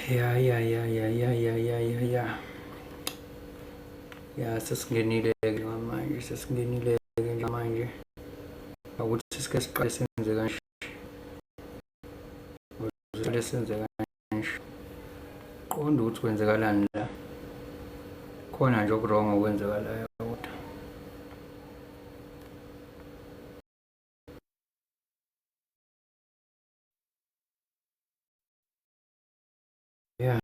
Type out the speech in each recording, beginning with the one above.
Ya ya ya ya ya ya ya ya ya. Ya sesingenile-ke njengamanje, sesingenile-ke njengamanje. Akuthi sike siqale senze kanje. Siqale senze kanje. Qonda ukuthi kwenzekalani la. Khona nje oku-wrong okwenzakalayo kodwa. Yeah.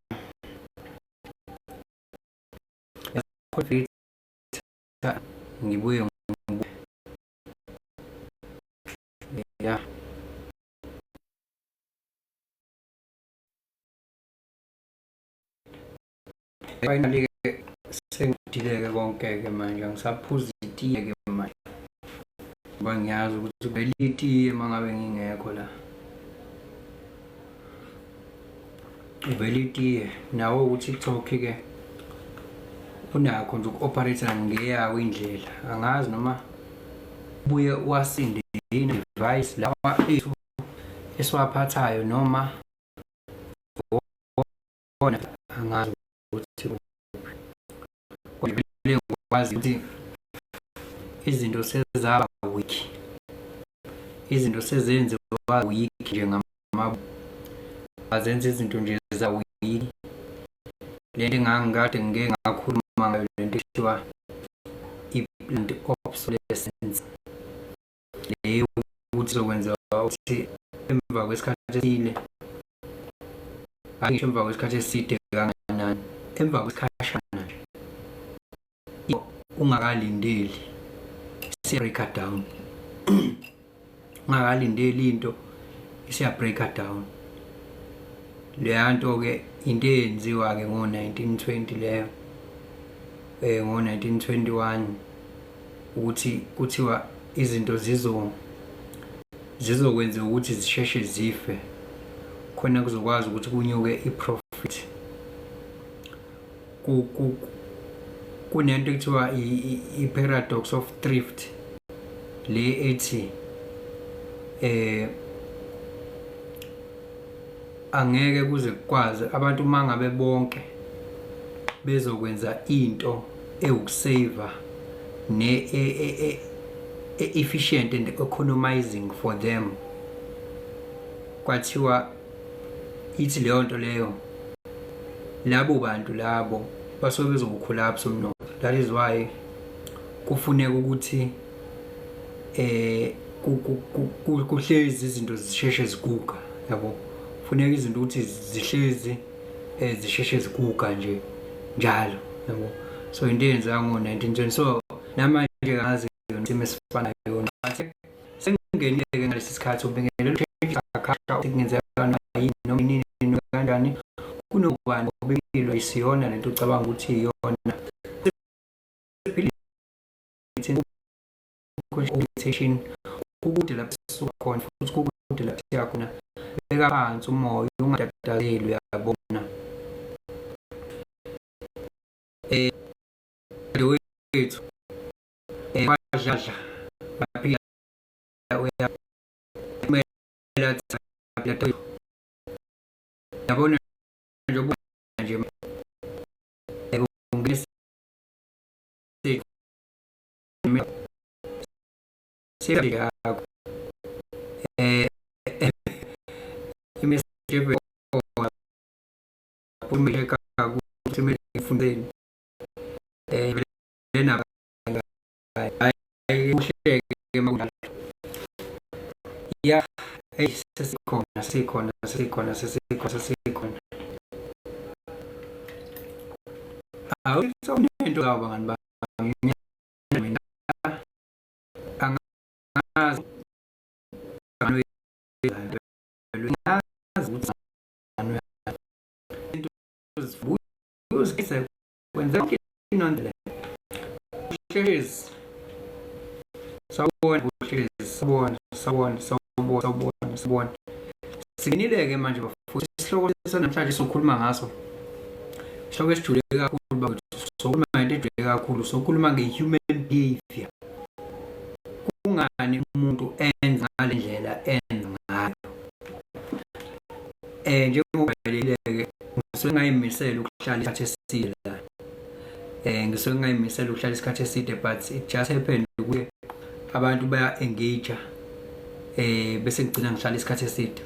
Ngibuye ngibuye. Yeah. Finally ke sengidileke konke ke manje, angisaphuzi itiye ke manje. Ngoba ngiyazi ukuthi vele itiye uma ngabe ngingekho la. Uvele itiye nawo u-TikTok ke unakho nje uku-operate ngeyawo indlela. Angazi noma buye wasinde yini device lawa ethu esiwaphathayo noma wona, angazi ukuthi kodwa ngikwazi ukuthi izinto sezaba weak, izinto sezenziwa weak nje ngama bazenza izinto nje za weak. Lento engangikade ngike ngakhuluma ngayo, lento ethiwa i-planned obsolescence, leyo ukuthi izokwenziwa ukuthi emva kwesikhathi esithile, hhayi ngisho emva kwesikhathi eside kangakanani, emva kwesikhashana nje ungakalindeli isiya-break down, ungakalindeli into isiya-break down. Leya nto-ke into eyenziwa-ke ngo-1920 leyo, ngo-1921, ukuthi kuthiwa izinto zizokwenziwa ukuthi zisheshe zife khona kuzokwazi ukuthi kunyuke i-profit. Kunento ekuthiwa i-paradox of thrift, le ethi angeke kuze kukwazi abantu uma ngabe bonke bezokwenza into ewukusave ne efficient and economizing for them. Kwathiwa ithi leyo nto leyo, labo bantu labo basuke bezowu-collapse umnotho. That is why kufuneka ukuthi kuhlezi izinto zisheshe ziguga, yabo. Funeka izinto ukuthi zihlezi zisheshe ziguga nje njalo, yabo. So into eyenzeka ngo-1920, so namanje ngazi isimo esifanayo. Sengingenile-ke ngalesi sikhathi, ubingelela kungenzeka noma yini, noma inini, noma kanjani, kunobani, ngoba impilo ayisiyona lento ucabanga ukuthi iyona. Meditation kukude lapho sisuka khona futhi kukude lapho siya khona. Beka phansi umoya, ungatatazeli, uyabona. Wethu wadladla waphila, uyaphumela, yabona, njengoba nje ungenisa yakho imessage kumele ukuthi kumele ngifundeni lena, hayi kuhleke makunjalo. Ya, hey, sesikhona, sesikhona, sesikhona, sesikhona, sesikhona. Awu, nento zabo bangani bami, mina angazi ngazi ukuthi into kwenza yonke into le. Hlezi sawubona, kuhlezi sawubona, sawubona, sawubona, sawubona, sawubona. Singenile-ke manje futhi isihloko sanamhlanje sokhuluma ngaso, isihloko esijule kakhulu bakwethu. Sokhuluma ngento ejule kakhulu, sokhuluma nge-human behavior, kungani umuntu enza ngale ndlela enza ngayo. Njengokujwayelekile-ke. Ngisuke ngayimisela ukuhlala isikhathi eside la. Ngisuke ngayimisela ukuhlala isikhathi eside, but it just happened ukuthi abantu baya engage, bese ngigcina ngihlala isikhathi eside.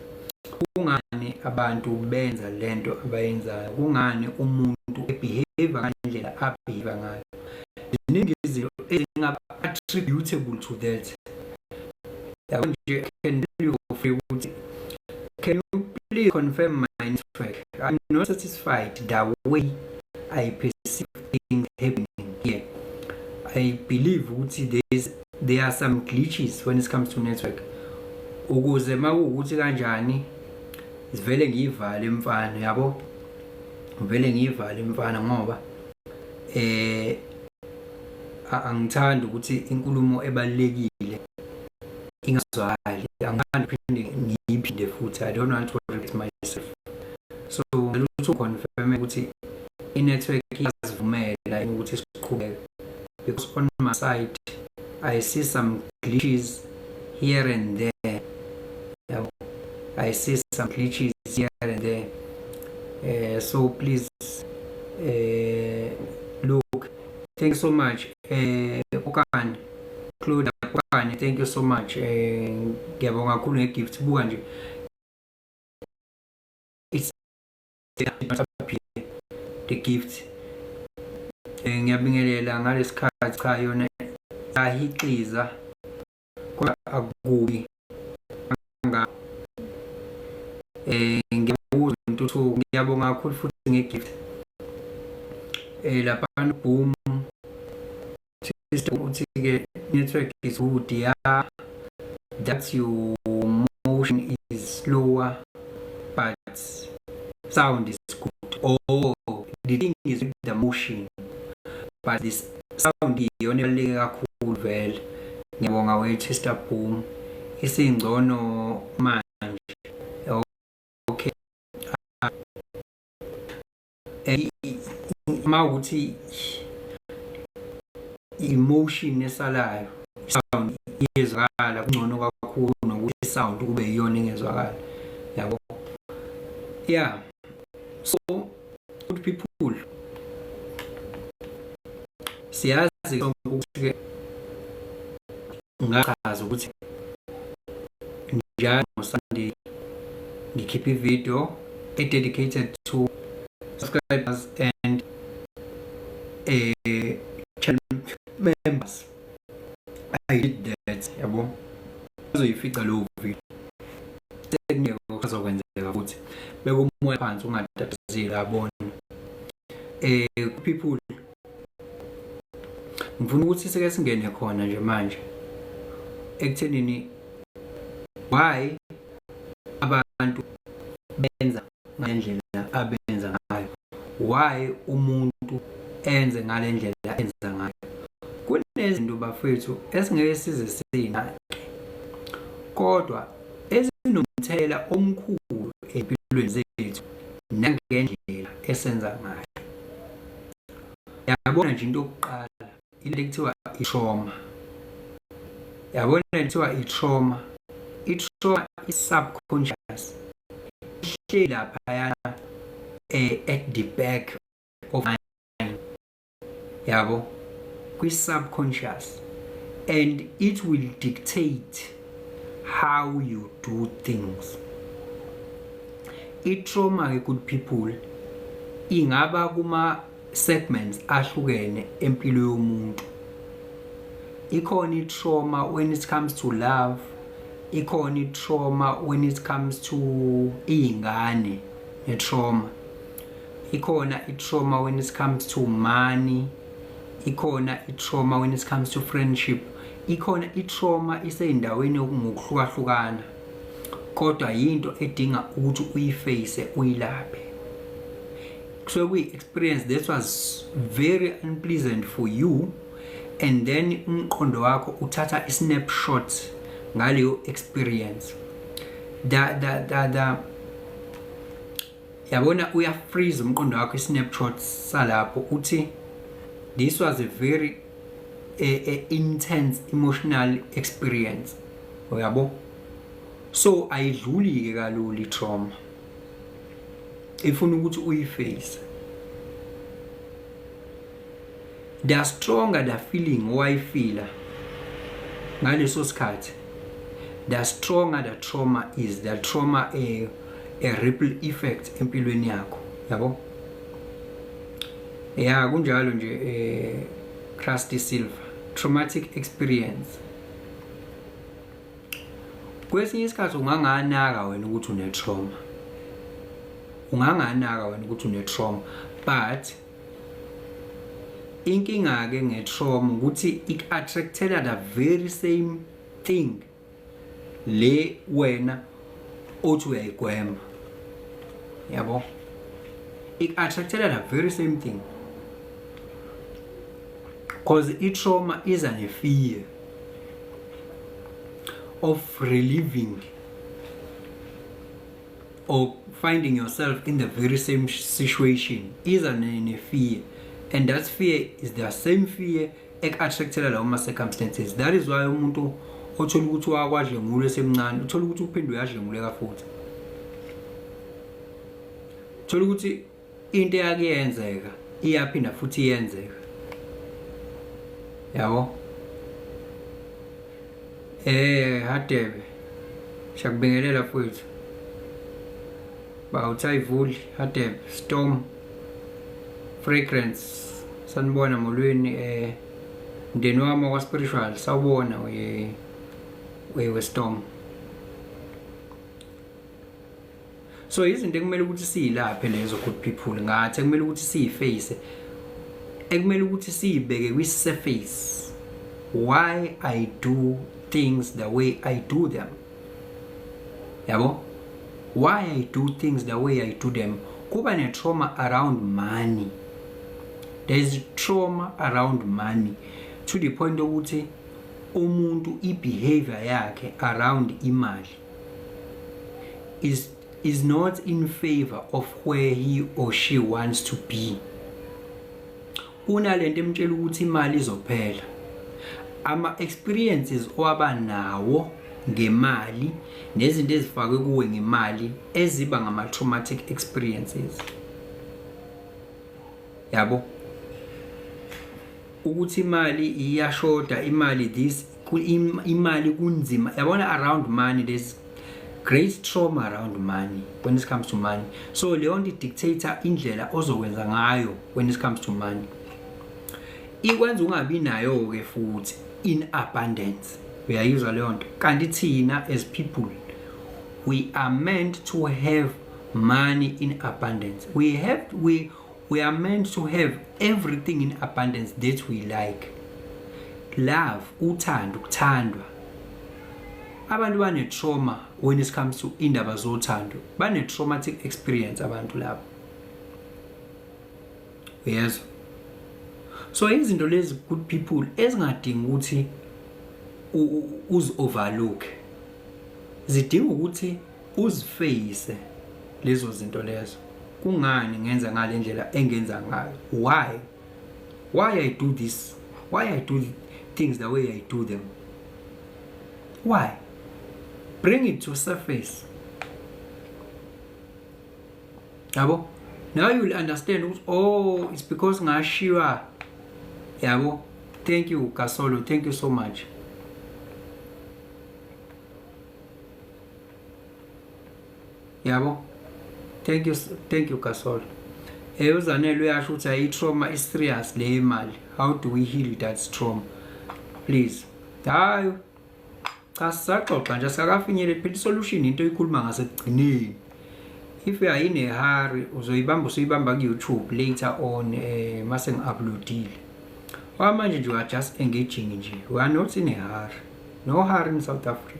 Kungani abantu benza lento abayenzayo? Kungani umuntu ebehave ngendlela abehave ngayo? Ziningi izinto ezingaba attributable to that, yabo nje. Can tell you for free ukuthi, can you please confirm my network? I'm not satisfied the way I perceive things happening here. I believe ukuthi there are some glitches when it comes to network. Ukuze makuwukuthi kanjani, sivele ngiyivale mfana, yabo, ngivele ngiyivale mfana, ngoba angithandi ukuthi inkulumo ebalekile ingazwakali. Angithandi phinde ngiyiphinde futhi. I don't want to repeat myself, so ngicela ukuthi uconfirm ukuthi i-network iyazivumela ukuthi siqhubeke, because on my side I see some glitches here and there, yabo. I see some glitches here and there. So please, look, thank you so much, Pokane, Claudia Pokane, thank you so much. Ngiyabonga kakhulu ngegift. Buka nje, it's the gift. Ngiyabingelela ngalesikhathi. Cha, yona yahixiza, kodwa akubi kanga. Ngiyabuzwa intuthuko. Ngiyabonga kakhulu futhi ngegift. Lapha boom sister uthi ke network is good. Yeah, that your motion is slower, but sound is good. Oh, the thing is with the motion, but this sound iyona ebaluleke kakhulu vele. Ngiyabonga we Sister Boom, isingcono manje. Okay, uma ukuthi emotion esalayo, sound iyezwakala, kungcono kakhulu nokuthi sound kube iyona engezwakala, yabo. Yeah, so good people, siyazi sonke ukuthi-ke ngachaza ukuthi njalo ngo-Sunday ngikhipha ivideo e-dedicated to subscribers and channel members. I did that, yabo. Uzoyifica leyo video, sekunika kuzokwenzeka futhi. Beka umoya phansi, ungatatazeli, yabona. People, ngifuna ukuthi sike singene khona nje manje ekuthenini why abantu benza ngendlela abenza ngayo, why umuntu enze ngale ndlela enza ngayo. Kunezinto bafethu esingeke size sinake, kodwa ezinomthelela omkhulu empilweni zethu nangendlela esenza ngayo. Yabona nje, into yokuqala ile kuthiwa i-trauma. Yabona, kuthiwa i-trauma, i-trauma is-subconscious, ihleli laphayana at the back of mind, yabo, kwi-subconscious, and it will dictate how you do things. I-trauma ke, good people, ingaba kuma segments ahlukene empilo yomuntu. Ikhona i-trauma when it comes to love, ikhona i-trauma when it comes to iy'ngane ne-trauma, ikhona i-trauma when it comes to money, ikhona i-trauma when it comes to friendship, ikhona i-trauma iseyindaweni ngokuhlukahlukana, kodwa yinto edinga ukuthi uyiface, uyilaphe. Kusuke kuyi-experience that was very unpleasant for you, and then umqondo wakho uthatha i-snapshot ngaleyo experience. The yabona, uyafreeze umqondo wakho, i-snapshot salapho uthi this was a very a intense emotional experience, uyabo. So ayidluli ke kalula i-trauma. Ifuna ukuthi uyiface. The stronger the feeling owayifila ngaleso sikhathi, the stronger the trauma is, the trauma a ripple effect empilweni yakho, yabo. Ya, kunjalo nje. Crusty Silver, traumatic experience. Kwesinye isikhathi unganganaka wena ukuthi une trauma, unganganaka wena ukuthi une trauma, but inkinga ke nge-trauma ukuthi ik-attractela the very same thing le wena othi uyayigwema, yabo. Ik-attractela the very same thing because i-trauma iza ne-fear of reliving or finding yourself in the very same situation. Iza ne-fear, and that fear is the same fear ek-attractela lawo ma-circumstances. That is why umuntu othola ukuthi wakwadlengulwa esemncane, uthola ukuthi uphinde uyadlenguleka futhi, thola ukuthi into eyake yenzeka iyaphinda futhi iyenzeka, yabo. Hadebe, siyakubingelela futhi bawuthayivuli. Hadebe Storm Fragrance, sanibona, molweni, mndeni wami wakwa spiritual, sawubona we Storm. So izinto ekumele ukuthi siyilaphe lezo, good people, ngathi ekumele ukuthi siyiface, ekumele ukuthi siyibeke kwi-surface: why I do things the way I do them, yabo. Why I do things the way I do them. Kuba ne-trauma around money. There is trauma around money to the point ukuthi umuntu i-behavior yakhe around imali is not in favor of where he or she wants to be. Kunalento emtshela ukuthi imali izophela. Ama experiences owaba nawo ngemali nezinto ezifakwe kuwe ngemali eziba ngama traumatic experiences, yabo, ukuthi imali iyashoda, imali this, imali kunzima, yabona. Around money there's great trauma around money, when it comes to money. So leyo nto dictate indlela ozokwenza ngayo when it comes to money, ikwenza ungabi nayo ke futhi in abundance, uyayizwa leyo nto. Kanti thina as people, we are meant to have money in abundance. We are meant to have everything in abundance that we like. Love, uthando, ukuthandwa. Abantu bane trauma when it comes to indaba zothando, bane traumatic experience abantu labo, uyezwa. So izinto lezi, good people, ezingadingi ukuthi uzi overlook, zidinga ukuthi uziface lezo zinto lezo. Kungani ngenza ngale ndlela engenza ngayo? Why I do this? Why I do things the way I do them? Why? Bring it to surface, yabo. Now you will understand ukuthi, oh, it's because ngashiywa, yabo. Thank you, Kasolo, thank you so much. Yabo, thank you, thank you, Kasolo. Uzanele uyasho ukuthi ayi, trauma is serious le imali. How do we heal that trauma, please? Hayi cha, sisaxoxa nje, sakafinyelele phela isolution. Into oyikhuluma ngasekugcineni, if you are in a hurry, uzoyibamba, usuyibamba ku-YouTube later on, mase ngi-uploadile. Okwamanje nje we are just engaging nje, we are not in a hurry. No hurry in South Africa,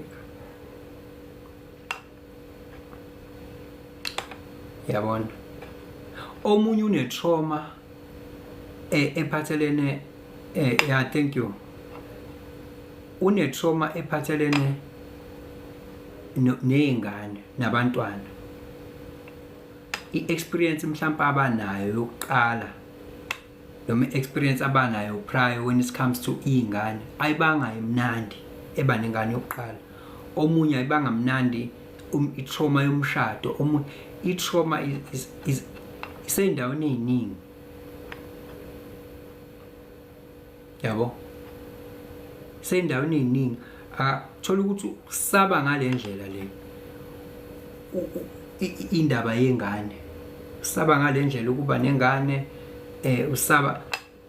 yabona. Omunye une-trauma ephathelene, yeah, thank you, une-trauma ephathelene ney'ngane nabantwana, i-experience mhlawumbe abanayo yokuqala noma i-experience abanayo prior when it comes to iy'ngane ayibanga imnandi, eba nengane yokuqala. Omunye ayibanga mnandi, i-trauma yomshado. Omunye I-trauma is isendaweni eziningi, yabo, sendaweni eziningi. Athola ukuthi usaba ngalendlela le indaba yengane, usaba ngalendlela ukuba nengane, usaba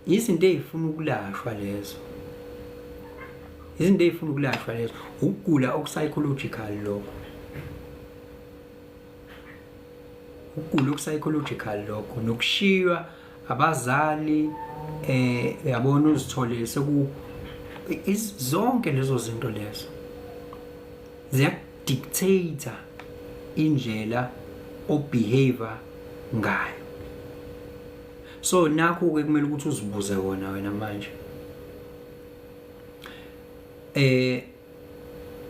izinto ezifuna ukulashwa lezo, izinto ezifuna ukulashwa lezo, ukugula okupsychological lokho, ukugula okupsychological lokho, nokushiywa abazali, yabona, uzithole seku zonke lezo zinto lezo ziyakudictate indlela obehavior ngayo. So nakho ke kumele ukuthi uzibuze kona wena manje,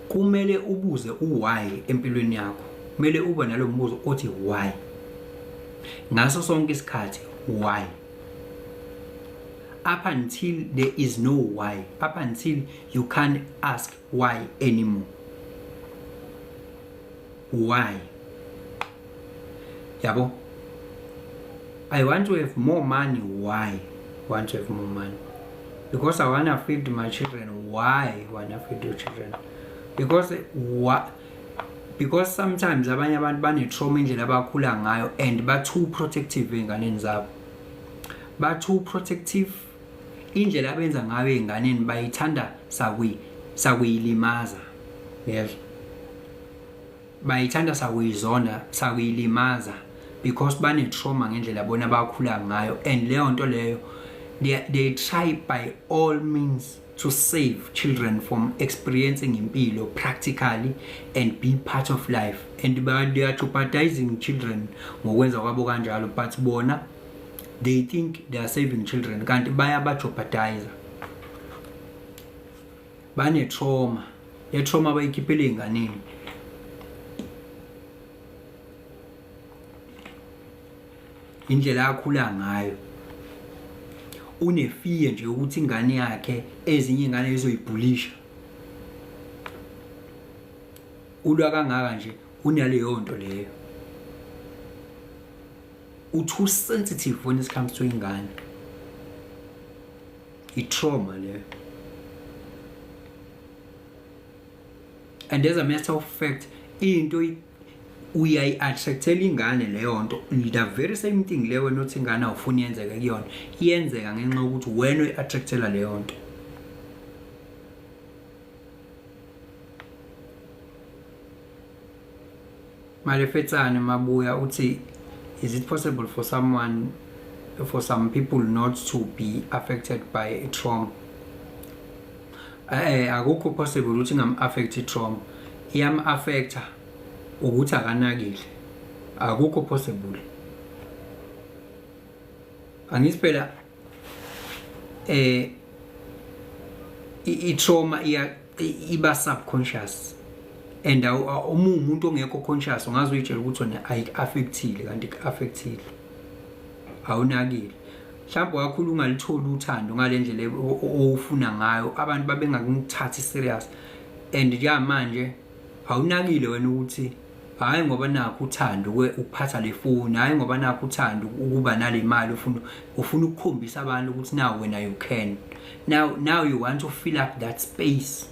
kumele ubuze uwhy empilweni yakho. Kumele ube nalo mbuzo othi why ngaso sonke isikhathi. Why? Up until there is no why, up until you can't ask why anymore. Why? Yabo, I want to have more money. Why want to have more money? Because I want to feed my children. Why want to feed your children? Because what? Because sometimes abanye abantu bane-trauma, indlela abakhula ngayo, and ba too protective ey'nganeni zabo, ba too protective. Indlela abenza ngayo ey'nganeni bayithanda sakuyilimaza, yezwa, bayithanda sakuyizona, sakuyilimaza, because bane-trauma ngendlela bona abakhula ngayo. And leyo nto leyo, they try by all means to save children from experiencing impilo practically and be part of life, and they are jeopardizing children ngokwenza kwabo kanjalo. But bona they think they are saving children, kanti bayaba-jeopardize. Bane-trauma, le trauma bayikhiphele ey'nganeni. Indlela akhula ngayo, une-fear nje ukuthi ingane yakhe, ezinye ingane izoyibhulisha. Ulwa kangaka nje, unaleyo nto leyo, u-too sensitive when it comes to ingane. I-trauma leyo. And as a matter of fact, into uyayi-attractela ingane leyo nto, the very same thing le wena othi ingane awufuni yenzeke kuyona, iyenzeka ngenxa yokuthi wena uyi-attractela leyo nto. Malefetsane Mabuya uthi, is it possible for some people not to be affected by a trauma? Akukho possible ukuthi ingam-affect i-trauma. Iyam-affecta ukuthi akanakile. Akukho possible. Angithi phela i-trauma iya iba subconscious, and uma umuntu ongekho conscious ungaze uyitshela ukuthi wena ayiku-affectile, kanti iku-affectile, awunakile. Mhlawumbe wakhula ungalitholi uthando ngale ndlela owufuna ngayo, abantu babengakuthathi serious, and njengamanje awunakile wena ukuthi hhayi ngoba nakho uthando ukuphatha le foni, hhayi ngoba nakho uthando ukuba nale mali, ufuna ukukhombisa abantu ukuthi now wena you can, now you want to fill up that space,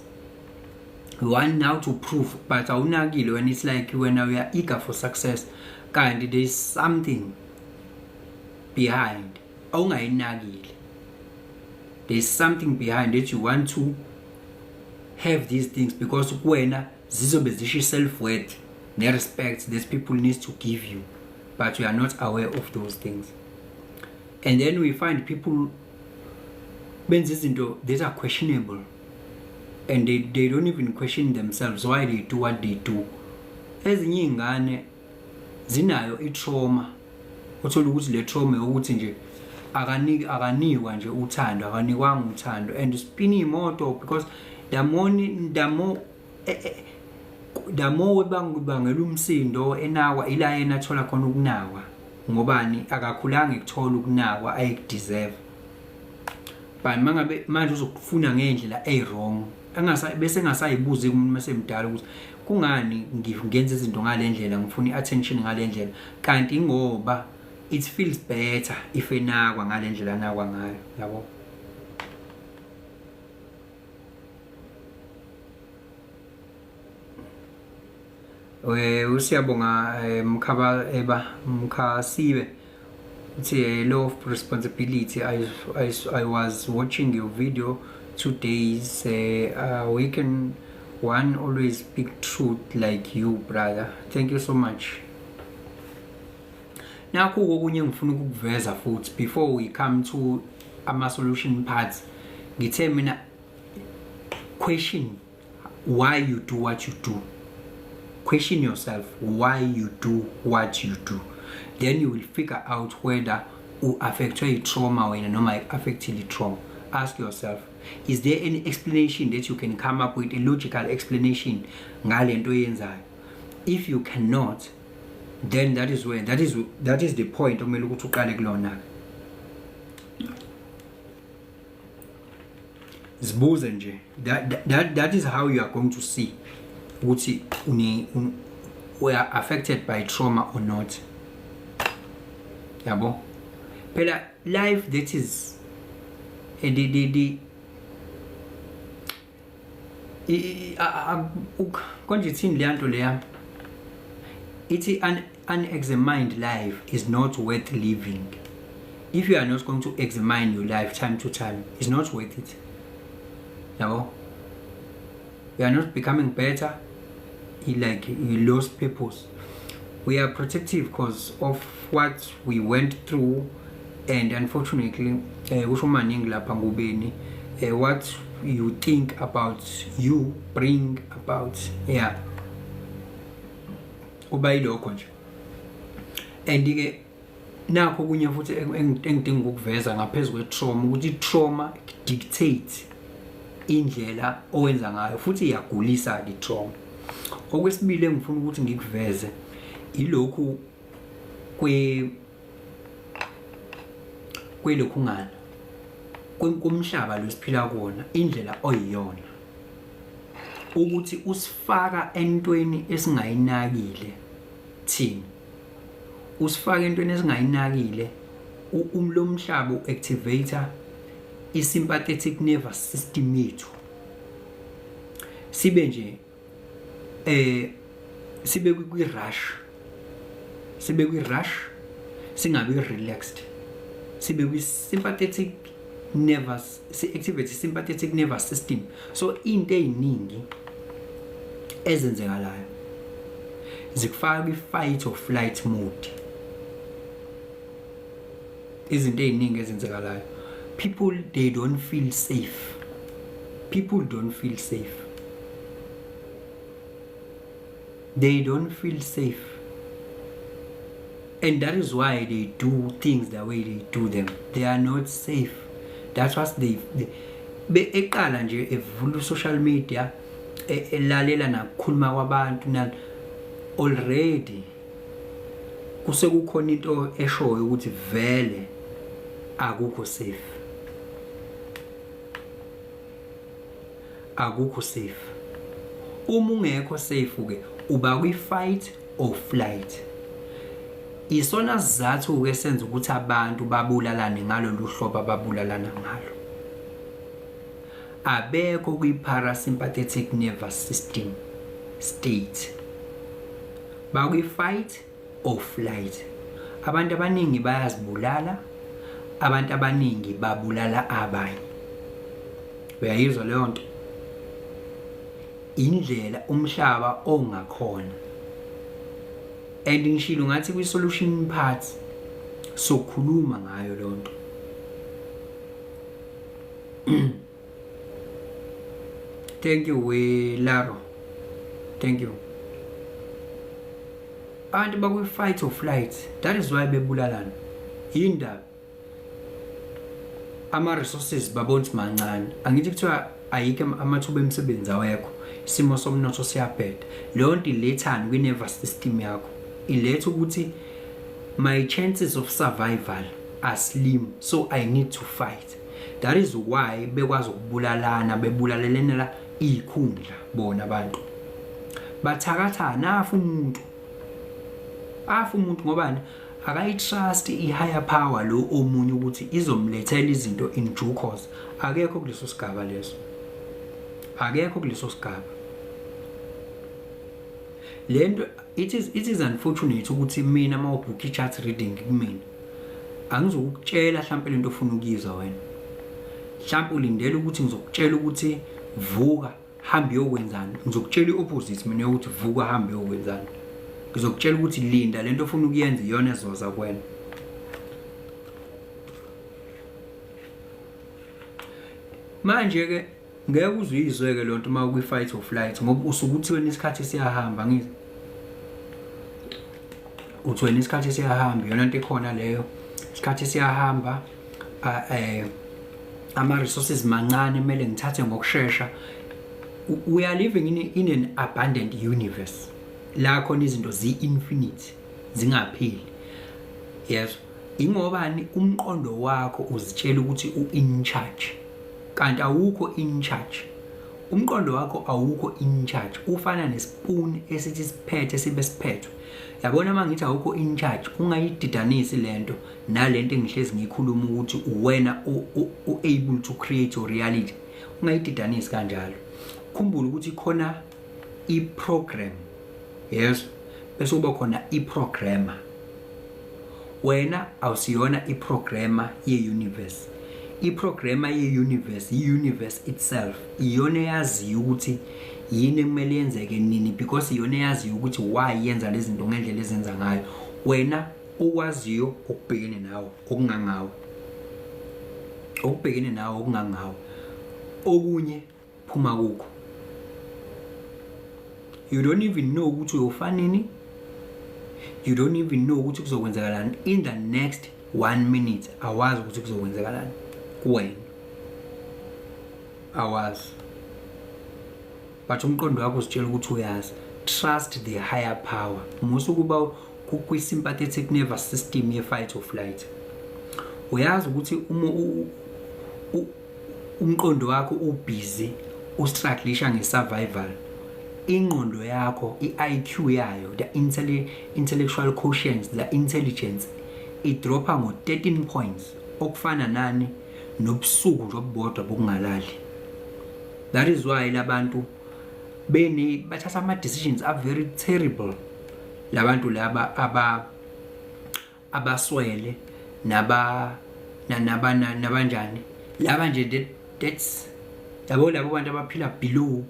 you want now to prove, but awunakile when it's like wena we are eager for success, kanti there is something behind awungayinakile. There is something behind that you want to have these things because kuwena zizobe zisho self worth ne-respect these people needs to give you, but we are not aware of those things. And then we find people benza izinto that are questionable, and they don't even question themselves why they do what they do. Ezinye iy'ngane zinayo i-trauma, uthola ukuthi le trauma yokuthi nje akaniki, akanikwa nje uthando, akanikwanga uthando, and spin imoto because the more bangela umsindo enakwa, ila yena athola khona ukunakwa. Ngobani? Akakhulanga ekuthola ukunakwa ayekudeserve, but mangabe manje uzokufuna ngendlela eyi-wrong. Angasa bese engasayibuzi umuntu mesemdala ukuthi kungani ngenza izinto ngalendlela, ngifuna iattention ngalendlela, kanti ngoba it feels better if enakwa ngalendlela anakwa ngayo, yabo. Usiyabonga Mkhaba eba Mkhasibe uthi law of responsibility. I was watching your video 2 days we can one always speak truth like you, brother. Thank you so much. Nakho okunye engifuna ukukuveza futhi before we come to ama solution parts. Ngithe mina, question why you do what you do. Question yourself why you do what you do, then you will figure out whether u-affectwe i-trauma wena noma i-affectile i-trauma. Ask yourself, is there any explanation that you can come up with, a logical explanation ngale nto oyenzayo? If you cannot, then that is where that is the point okumele ukuthi uqale kulona. Zibuze nje. That is how you are going to see ukuthi we are affected by trauma or not, yabo. Phela life, that is the konje ithini leya nto leya ithi, unexamined life is not worth living. If you are not going to examine your life time to time, it's not worth it, yabo. You are not becoming better, like you lost purpose. We are protective because of what we went through and unfortunately, kusho maningi lapha ngubeni, what you think about you bring about. Yeah, kuba yilokho nje. And ke nakho okunye futhi engidinga ukuveza ngaphezu kwe-trauma, ukuthi i-trauma dictate indlela owenza ngayo, futhi iyagulisa-ke i-trauma. Okwesibili engifuna ukuthi ngikuveze ilokhu kwelokhungana komhlaba lo siphila kuwona, indlela oyiyona ukuthi usifaka entweni esingayinakile thina, usifaka entweni esingayinakile. Lo mhlaba u-activate i-sympathetic nervous system yethu, sibe nje sibe kwi-rush, sibe kwi-rush, singabi relaxed, sibe kwi-sympathetic nervous, si-activate sympathetic nervous system. So into eziningi ezenzekalayo zikufaka kwi-fight or flight mode. Izinto eziningi ezenzekalayo, people, they don't feel safe. People don't feel safe. They don't feel safe, and that is why they do things the way they do them. They are not safe. That's what they be eqala nje evula social media, elalela nakukhuluma kwabantu na already kusekukhona into eshoyo ukuthi vele akukho safe, akukho safe. Uma ungekho safe ke, uba kwi fight or flight. Isona sizathu ke senza ukuthi abantu babulalane ngalolu hlobo ababulalana ngalo. Abekho kwi-parasympathetic nervous system state, bakwi-fight or flight. Abantu abaningi bayazibulala, abantu abaningi babulala abanye. Uyayizwa leyo nto? Indlela umhlaba ongakhona. And ngishilo ngathi kwi-solution part sokhuluma ngayo leyo nto. Thank you, Welaro, thank you. Abantu bakwi-fight or flight, that is why bebulalana. Yindaba ama-resources babona ukuthi mancane. Angithi kuthiwa ayikho, amathuba emisebenzi awekho, isimo somnotho siyabheda. Leyo nto ilethani kwi-nervous system yakho? Iletha ukuthi my chances of survival are slim, so I need to fight. That is why bekwazi ukubulalana, bebulalelena. Ikhundla bona abantu bathakatha nafu umuntu afa umuntu ngobani akayitrust i-higher power lo omunye ukuthi izomlethela izinto in due course. Akekho kuleso sigaba leso, akekho kuleso sigaba. Lento it is unfortunate ukuthi mina uma ubhukha i-chart reading kumina, angizokutshela mhlawumbe lento ofuna ukuyizwa wena. Mhlawumbe ulindele ukuthi ngizokutshela ukuthi vuka, hamba uyokwenzani. Ngizokutshela i-opposite mina yokuthi vuka, hamba uyokwenzani. Ngizokutshela ukuthi linda, lento ofuna ukuyenza iyona ezoza kuwena. Manje-ke ngeke uze uyizwe-ke loo nto uma ukwi-fight or flight, ngoba usuke uthi wena isikhathi siyahamba. Ngizwe uthi wena isikhathi siyahamba, iyona nto ekhona leyo. Isikhathi siyahamba, ama-resources mancane, kumele ngithathe ngokushesha. We are living in an abundant universe la khona izinto zi-infinite, zingapheli. Yes, ingobani umqondo wakho uzitshela ukuthi u-in charge, kanti awukho in charge. Umqondo wakho awukho in charge, ufana nespoon esithi siphethe sibe siphethwe. Yabona, uma ngithi awukho in charge, ungayididanisi lento nalento engihlezi ngiyikhuluma ukuthi uwena u-able to create your reality. Ungayididanisi kanjalo. Khumbula ukuthi khona i-program, yes, bese kuba khona i-programmer. Wena awusiyona i-programmer ye-universe. I-programmer ye-universe, i-universe itself, iyona eyaziyo ukuthi yini ekumele yenzeke nini, because iyona eyaziyo ukuthi why yenza lezi zinto ngendlela ezenza ngayo. Wena okwaziyo okubhekene nawe okungangawe, okubhekene nawe okungangawe, okunye phuma kukho. You don't even know ukuthi uyofa nini. You don't even know ukuthi kuzokwenzakalani in the next one minute. Awazi ukuthi kuzokwenzakalani kuwena, awazi, but umqondo wakho usitshela ukuthi uyazi. Trust the higher power. Musa ukuba kwi-sympathetic nervous system ye-fight or flight. Uyazi ukuthi uma umqondo wakho ubhizi ustrugglisha nge-survival, ingqondo yakho, i-IQ yayo, the intellectual quotient, the intelligence, idropha ngo-13 points, okufana nani nobusuku nje obubodwa bokungalali. That is why labantu bene bathatha ama-decisions are very terrible, labantu laba abaswele naba nabanjani laba nje. That's yabo labo bantu abaphila below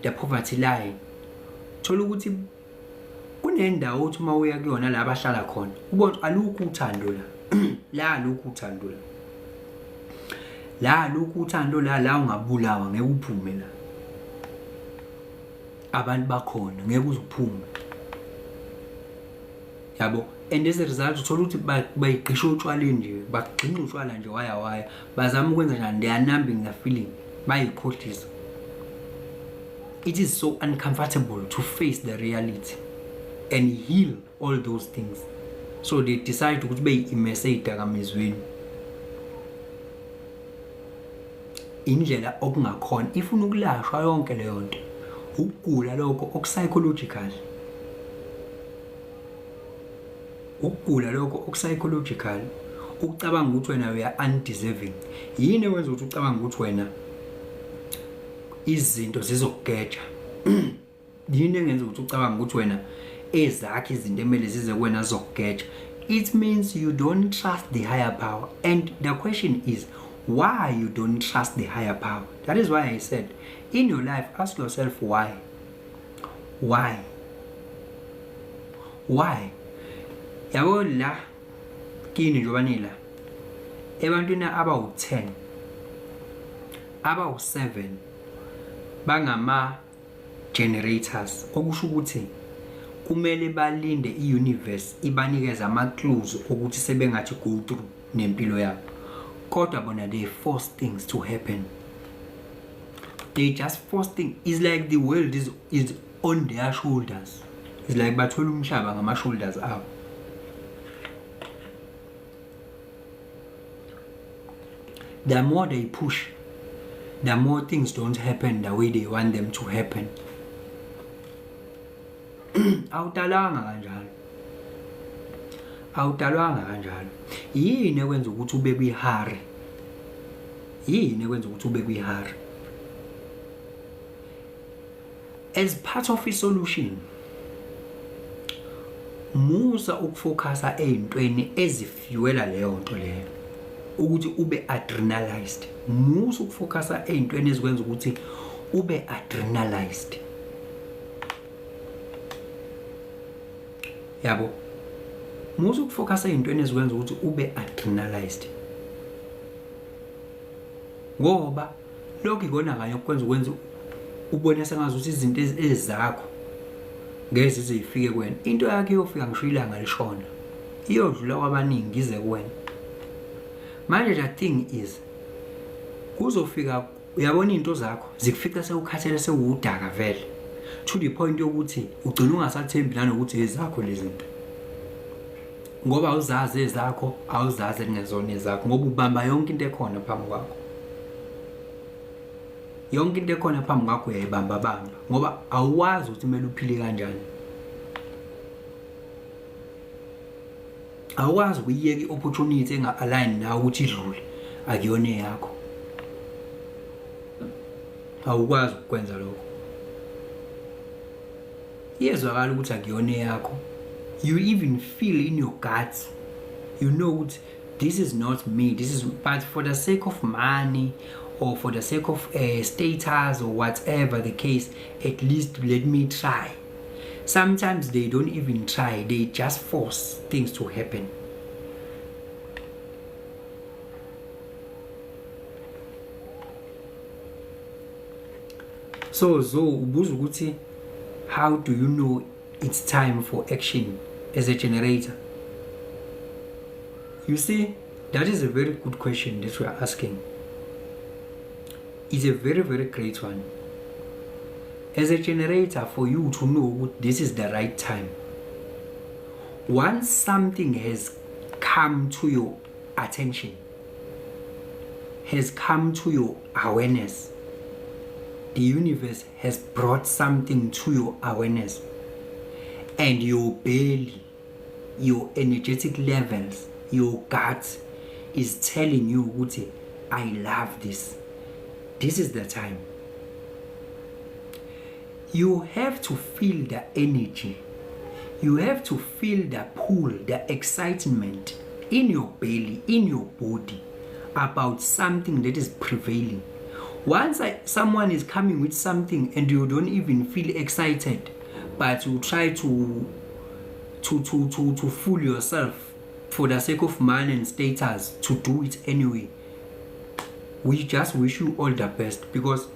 the poverty line. Thola ukuthi kunendawo uthi uma uya kuyona la abahlala khona, ubona alukho uthando la, la alukho uthando la, la alukho uthando la, la ungabulawa ngeke uphume la. Abantu bakhona ngeke uze uphume, yabo. And as a result uthola ukuthi bayigqisha otshwaleni nje, bagxinqa utshwala nje waya waya, bazama ukwenza njani, they are numbing the feeling, bayikhohlisa. It is so uncomfortable to face the reality and heal all those things, so they decide ukuthi beyi-immerse ey'dakamizweni, indlela okungakhona ifuna ukulashwa yonke leyo nto. Ukugula lokho okupsychological, ukugula lokho okupsychological, ukucabanga ukuthi wena uya undeserving. Yini ewenza ukuthi ucabange ukuthi wena izinto zizokugeja? Yini engenza ukuthi ucabange ukuthi wena ezakhe izinto emele zize kuwena zizokugeja? It means you don't trust the higher power. And the question is why you don't trust the higher power. That is why I said in your life, ask yourself why, why, why. Yabo, la kini njengoba nila ebantwini abawu-10, abawu-7 bangama generators, okusho ukuthi kumele balinde i-universe ibanikeze ama-clues ukuthi sebengathi go through nempilo yabo, kodwa bona they force things to happen. They just force things. It's like the world is on their shoulders. It's like bathola umhlaba ngama-shoulders abo. The more they push, the more things don't happen the way they want them to happen. Awudalwanga kanjalo, awudalwanga kanjalo. Yini ekwenza ukuthi ube kwi-hurry? Yini ekwenza ukuthi ube kwi-hurry? As part of i-solution, musa ukufocusa ey'ntweni ezifuela leyo nto leyo ukuthi ube adrenalized. Musa ukufocusa ey'ntweni ezikwenza ukuthi ube adrenalized, yabo. Musa ukufocusa ey'ntweni ezikwenza ukuthi ube adrenalized, ngoba lokho ikona kanye okwenza ukwenza ubone sengazuthi izinto ezakho ngeke zize zifike kuwena. Into yakho iyofika ngisho ilanga lishona, iyodlula kwabaningi ize kuwena. Manje the thing is, kuzofika, uyabona, iy'nto zakho zikufica sewukhathele, sewudaka vele, to the point yokuthi ugcina ungasathembi nanokuthi ezakho lezi zinto, ngoba awuzazi ezakho, awuzazi ekungezona ezakho, ngoba ubamba yonke into ekhona phambi kwakho. Yonke into ekhona phambi kwakho uyayibamba bamba, ngoba awuwazi ukuthi kumele uphile kanjani. Awukwazi ukuyiyeka i-opportunity enga-align nawe ukuthi idlule, akuyona eyakho. Awukwazi ukukwenza lokho. Iyezwakala ukuthi akuyona eyakho. You even feel in your guts, you know ukuthi this is not me, this is, but for the sake of money or for the sake of status or whatever the case, at least let me try. Sometimes they don't even try, they just force things to happen. So ubuza ukuthi how do you know it's time for action as a generator? You see, that is a very good question that we are asking. It's a very, very great one. As a generator, for you to know this is the right time, once something has come to your attention, has come to your awareness, the universe has brought something to your awareness, and your belly, your energetic levels, your gut is telling you ukuthi I love this, this is the time. You have to feel the energy, you have to feel the pull, the excitement in your belly, in your body about something that is prevailing. Once someone is coming with something and you don't even feel excited, but you try to fool yourself for the sake of money and status to do it anyway, we just wish you all the best, because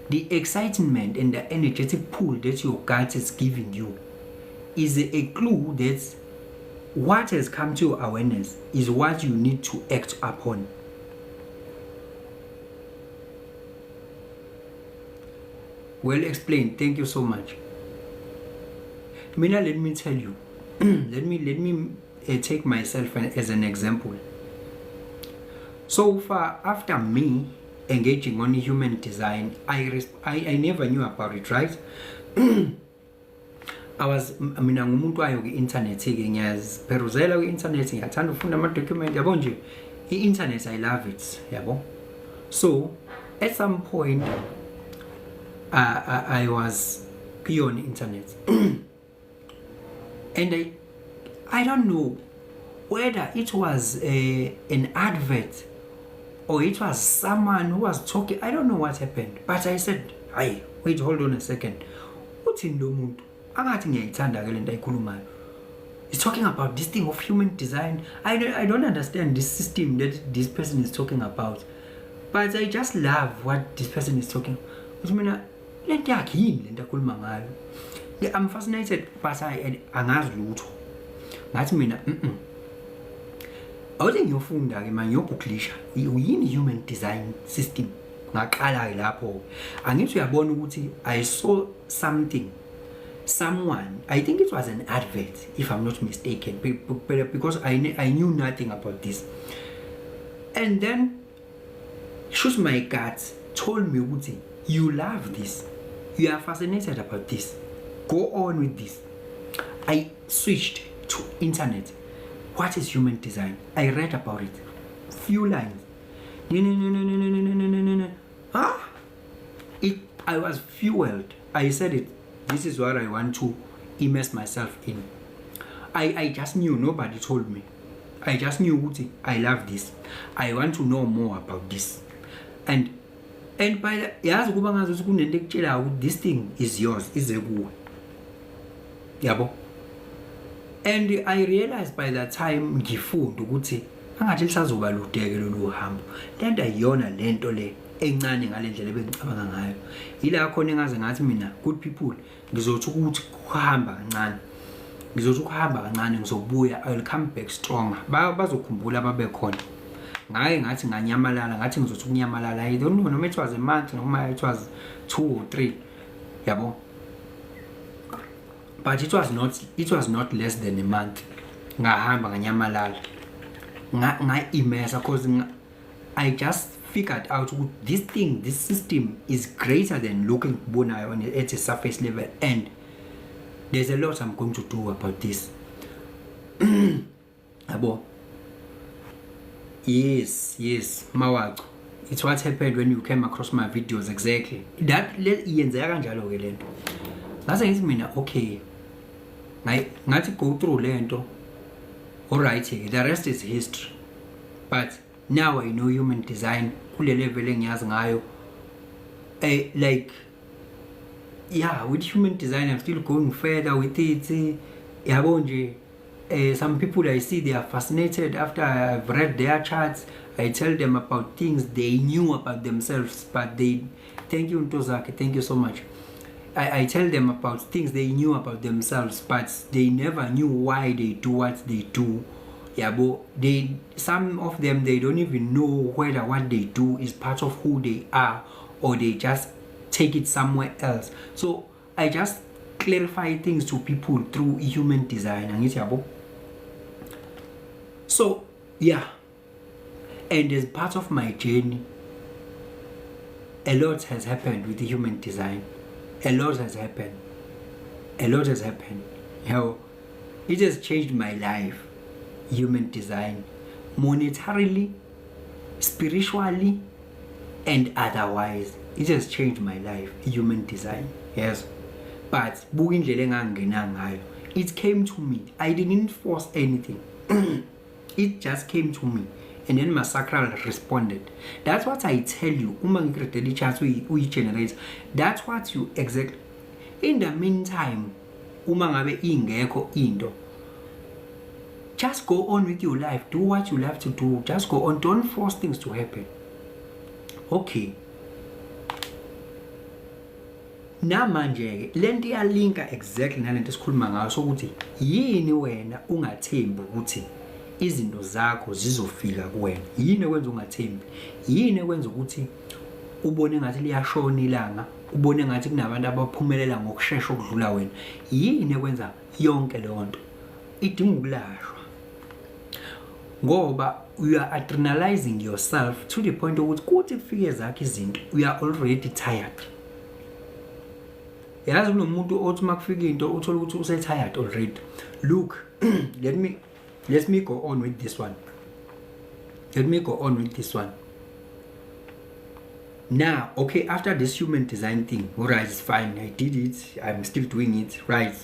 the excitement and the energetic pull that your gut is giving you is a clue that what has come to your awareness is what you need to act upon. Well explained, thank you so much. Mina, let me tell you, let me take myself as an example. So far, after me engaging on human design, I never knew about it, right? I was, mina ngumuntu wayo ku-internet ke, ngiyaziperuzela ku-internet, ngiyathanda ukufunda ama-document, yabo nje, i-internet, I love it, yabo. So at some point I was kuyona i-internet and I don't know whether it was an advert or it was someone who was talking. I don't know what happened, but I said, "Hayi, wait, hold on a second, uthini lo muntu? Angathi ngiyayithanda ke lento ayikhulumayo." He's talking about this thing of human design. I don't understand this system that this person is talking about, but I just love what this person is talking. Uthi mina lento yakhe yini lento akhuluma ngayo? Yeah, I'm fascinated, but I angazi lutho. Ngathi mina, awuthi ngiyofunda ke manje, ngiyogooglisha yini human design system. Ngaqala ke lapho. Angithi uyabona ukuthi I saw something, someone, I think it was an advert if I'm not mistaken, because I knew nothing about this, and then Shoot, my gut told me ukuthi you love this, you are fascinated about this, go on with this. I switched to internet. What is human design? I read about it, few lines. Ah, it I was fueled. I said it, this is what I want to immerse myself in. I just knew, nobody told me, I just knew ukuthi I love this, I want to know more about this. And by the, yazi kuba ngazi ukuthi kunento ekutshelayo ukuthi this thing is yours, ize kuwe, yabo. And I realized by the time ngifunda ukuthi angathi lisazoba ludeke lolu hambo, lento ayiyona lento le encane ngalendlela ebengicabanga ngayo. Ila khona engaze ngathi mina, good people, ngizothi ukuthi kuhamba kancane, ngizothi ukuhamba kancane, ngizobuya, I will come back stronger. Bazokhumbula babe khona. Ngake ngathi nganyamalala, ngathi ngizothi ukunyamalala. I don't know noma it was a month, noma it was 2 or 3, yabo, but it was not less than a month. Ngahamba nganyamalala, nga-immersa cause I just figured out ukuthi this thing, this system is greater than lokhu engikubonayo at a surface level, and there's a lot I'm going to do about this, yabo. Yes, mawaco, it's what happened when you came across my videos, exactly that. Yenzeka kanjalo ke lento. Ngase ngithi mina, okay, ngathi go through lento, alright, the rest is history. But now I know human design kule level engiyazi ngayo, like, yeah, with human design I'm still going further with it, yabo nje. Some people I see, they are fascinated after I've read their charts. I tell them about things they knew about themselves, but they, thank you, Ntozake, thank you so much. I tell them about things they knew about themselves, but they never knew why they do what they do, yabo. They, some of them, they don't even know whether what they do is part of who they are or they just take it somewhere else. So I just clarify things to people through human design, angithi, yabo. So yeah, and as part of my journey, a lot has happened with the human design. A lot has happened, a lot has happened. It has changed my life, human design, monetarily, spiritually and otherwise. It has changed my life, human design, yes. But buka indlela engangena ngayo. It came to me, I didn't force anything. It just came to me and then my sacral responded. That's what I tell you. Uma ngi-create i-chart, uyi-generate, that's what you exactly. In the meantime, uma ngabe ingekho into, just go on with your life, do what you love to do, just go on, don't force things to happen, okay? Namanje ke lento iyalinka exactly nalento esikhuluma ngayo, sokuthi yini wena ungathembi ukuthi izinto zakho zizofika kuwena. Yini ekwenza ungathembi? Yini ekwenza ukuthi ubone ngathi liyashona ilanga, ubone ngathi kunabantu abaphumelela ngokushesha okudlula wena? Yini ekwenza yonke leyo nto? Idinga ukulashwa, ngoba you are adrenalizing yourself to the point ukuthi kuthi kufike zakho izinto, you are already tired. Yazi kunomuntu othi makufika into uthola ukuthi use-tired already. Look, let me go on with this one. Let me go on with this one now. Okay, after this human design thing, alright, it's fine, I did it, I'm still doing it, right?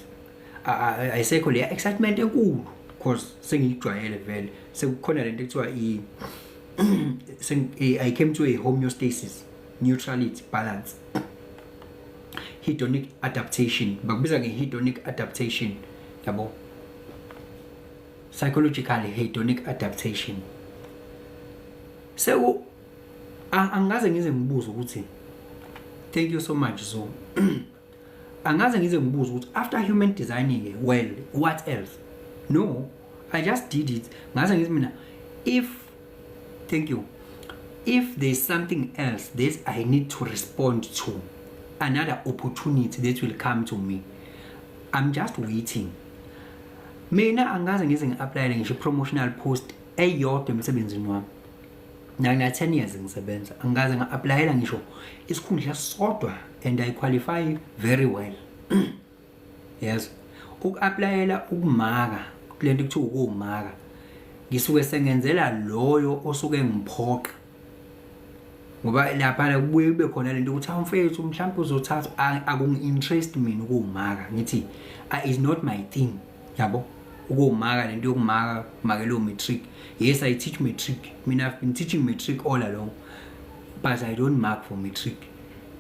Ayisekho leya excitement enkulu because sengiyijwayele vele, sekukhona lento ekuthiwa I came to a homeostasis, neutrality, balance, hedonic adaptation. Bakubiza nge-hedonic adaptation, yabo, psychological hedonic adaptation. Seku angaze ngize ngibuze ukuthi, thank you so much. So angaze ngize ngibuze ukuthi after human designing, well, what else? No, I just did it. Ngaze ngithi mina, if, thank you, if there's something else that I need to respond to, another opportunity that will come to me, I'm just waiting. Mina angaze ngize ngi-applyele ngisho i-promotional post eyodwa emsebenzini wami. Ngina 10 years ngisebenza, angikaze nga-applyela ngisho isikhundla esisodwa, and I qualify very well. Yes, uku-applyela ukumaka kulento kuthiwa ukumaka, ngisuke sengenzela loyo osuke ngiphoqa, ngoba lapha kubuye kube khona lento ukuthi awumfethu mhlawumbe uzothatha. Akungi-interest mina ukuwumaka, ngithi is not my thing, yabo, ukuwumaka lento yokumaka makelo matric. Yes, I teach matric mina. I've been teaching matric all along, but I don't mark for matric,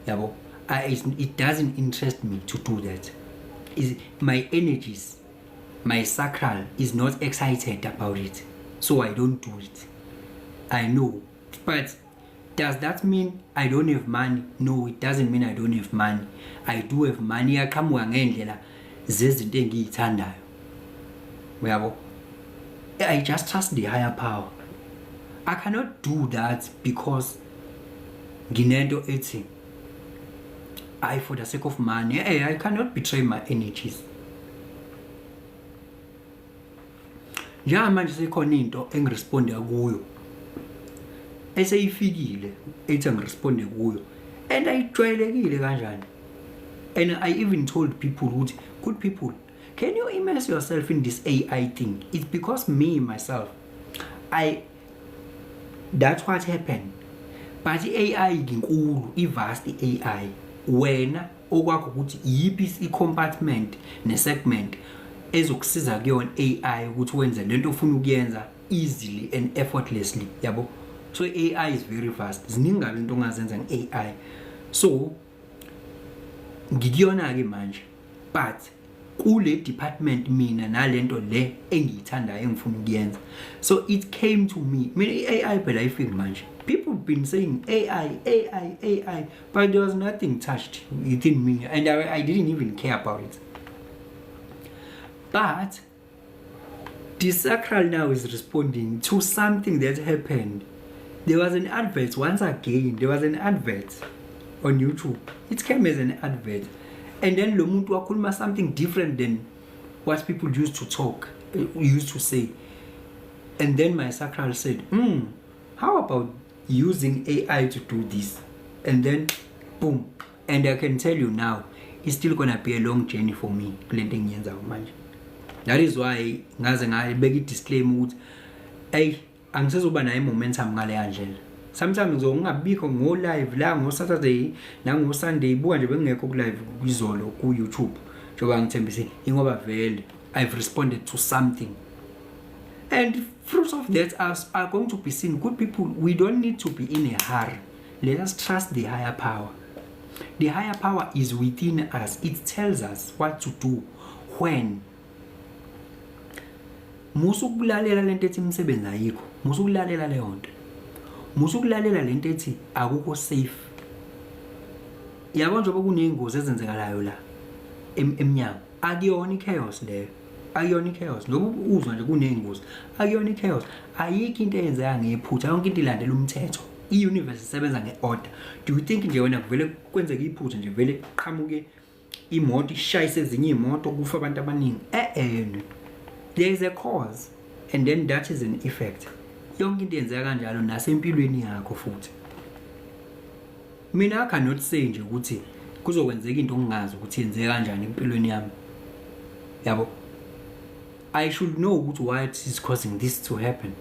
yabo. It doesn't interest me to do that. Is my energies, my sacral is not excited about it, so I don't do it. I know, but does that mean I don't have money? No, it doesn't mean I don't have money. I do have money. Iyaqhamuka ngendlela zezinto engiyithandayo, uyabo. I just trust the higher power. I cannot do that because nginento ethi I for the sake of money. Hey, I cannot betray my energies. Njengamanje sekhona into engiresponde kuyo eseyifikile ethi angiresponde kuyo, and ayijwayelekile kanjani. And I even told people ukuthi, good people, can you immerse yourself in this AI thing? It's because me myself, I that's what happened. But i-AI inkulu, i-vast i-AI. Wena okwakho ukuthi iyiphi i-compartment ne-segment ezokusiza kuyona AI ukuthi wenze lento ofuna ukuyenza easily and effortlessly, yabo. So AI is very vast, ziningi kabi into ongazenza nge-AI. So ngikuyona-ke manje, but kule department mina nalento le engiyithandayo engifuna ukuyenza. So it came to me. Mina i-AI phela ayifiki manje. People been saying AI, AI, AI, but there was nothing touched within me, and I didn't even care about it. But the sacral now is responding to something that happened. There was an advert. Once again, there was an advert on YouTube. It came as an advert, and then lo muntu wakhuluma something different than what people used to talk, used to say. And then my sacral said, how about using AI to do this?" And then boom. And I can tell you now, it's still gonna be a long journey for me kule nto engiyenzayo manje. That is why ngaze ngayibeka i-disclaimer ukuthi eyi, angisezoba nayo i-momentum ngaleya ndlela. Sometimes ngizoke ngingabikho ngo-live la ngo-Saturday nango-Sunday. Buka nje, bengingekho ku-live izolo ku-YouTube njengoba ngithembise, ingoba vele I've responded to something, and fruits of that are going to be seen. Good people, we don't need to be in a hurry. Let us trust the higher power. The higher power is within us. It tells us what to do when. Musa ukulalela lento ethi imisebenzi ayikho. Musa ukulalela leyo nto. Musa ukulalela lento ethi akukho safe, yabo. Njengoba kuney'ngozi ezenzekalayo la emnyango, akuyona i-chaos leyo, akuyona i-chaos. Ngoba uzwa nje kuney'ngozi, akuyona i-chaos. Ayikho into eyenzeka ngephutha, yonke into ilandela umthetho. I-universe isebenza nge-order. Do you think nje wena kuvele kwenzeka iphutha nje, vele qhamuke imoto ishayise ezinye iy'moto, kufa abantu abaningi? Eh-eh, there is a cause and then that is an effect. Yonke into yenzeka kanjalo nasempilweni yakho futhi. Mina I cannot say nje ukuthi kuzokwenzeka into ongingazi ukuthi yenzeka kanjani empilweni yami, yabo. I should know ukuthi what is causing this to happen,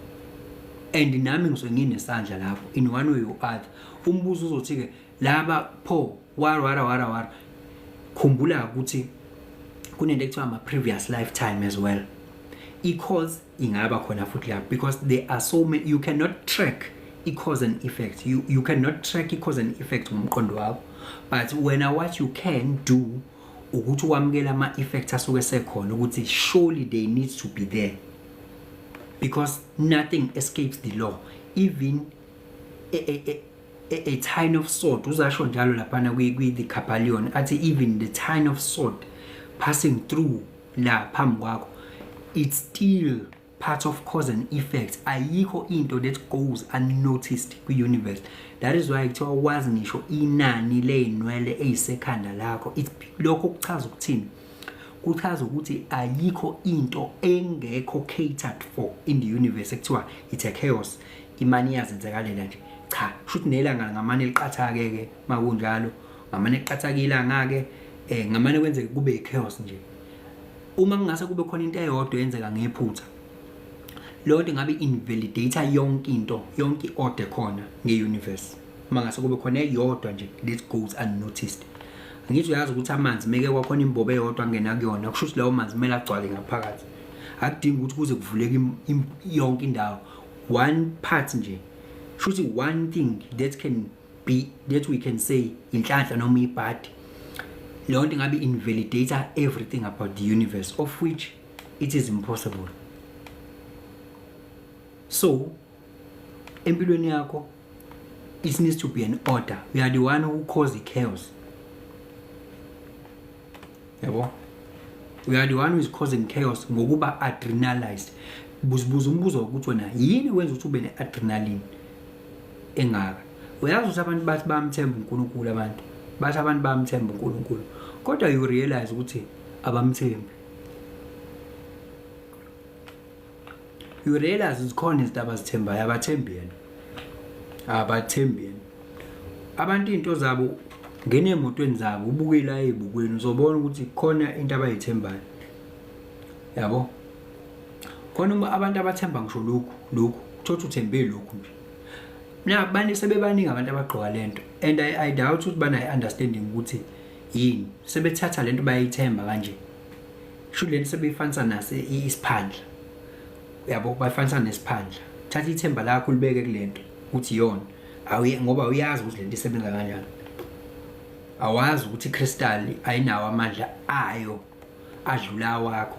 and nami ngisuke nginesandla lapho in one way or other. Umbuzo uzothi-ke laba pho wara wara wara wara. Khumbula ukuthi kunento ekuthiwa ama-previous lifetime as well. I-cause ingaba khona futhi lapho, because there are so many. You cannot track i-cause and effect. You cannot track i-cause and effect ngomqondo wakho, but wena what you can do ukuthi wamukele ama-effects asuke sekhona, ukuthi surely they need to be there, because nothing escapes the law, even a tine of salt. Uzasho njalo laphana kwi the Kybalion, athi even the tine of salt passing through la phambi kwakho, it's still part of cause and effect. Ayikho into that goes unnoticed kwi-universe. That is why kuthiwa wazi ngisho inani ley'nwele ey'sekhanda lakho. Lokho kuchaza ukuthini? Kuchaza ukuthi ayikho into engekho catered for in the universe ekuthiwa it's a chaos, imani iyazenzekalela nje. Cha, shuthi nelanga ngamane liqathake ke makunjalo, ngamane liqathake ilanga ke, ngamane kwenzeke kube chaos nje. Uma kungase kube khona into eyodwa eyenzeka ngephutha, leyo nto ingabe invalidate yonke into, yonke i-order khona nge-universe. Uma ngase kube khona eyodwa nje that goes unnoticed. Angithi uyazi ukuthi amanzi meke kwakhona imbobo eyodwa angena kuyona, kusho ukuthi lawo manzi kumele agcwale ngaphakathi. Akudingi ukuthi kuze kuvuleke yonke indawo. One part nje, kusho ukuthi one thing that can be, that we can say inhlanhla noma ibhadi, leyo nto ingabe invalidate everything about the universe, of which it is impossible. So empilweni yakho it needs to be an order. You are the one who cause the chaos, yabo. You are the one who is causing chaos ngokuba adrenalized. Buzibuza umbuzo wokuthi wena yini wenza ukuthi ube ne-adrenaline engaka. Uyazi ukuthi abantu bathi bayamthemba uNkulunkulu, abantu bathi abantu bayamthemba uNkulunkulu, kodwa you realize ukuthi abamthembi. You realize zikhona izinto abazithembayo, abathembi yena, abathembi yena. Abantu into zabo, ngena emotweni zabo, ubuke la ezibukweni, uzobona ukuthi khona into abayithembayo, yabo. Khona abantu abathemba ngisho lokhu lokhu, uthothi uthembe lokhu nje. Na bani sebebaningi abantu abagqoka lento, and I doubt ukuthi banayo understanding ukuthi yini sebethatha lento bayayithemba kanje. Sho lento sebeyifanisa nase isiphandla, yabo, bayifanisa nesiphandla. Thatha ithemba lakho ulibeke kulento ukuthi iyona, awuye ngoba uyazi ukuthi lento isebenza kanjani. Awazi ukuthi iCrystal ayinawo amandla ayo adlula awakho.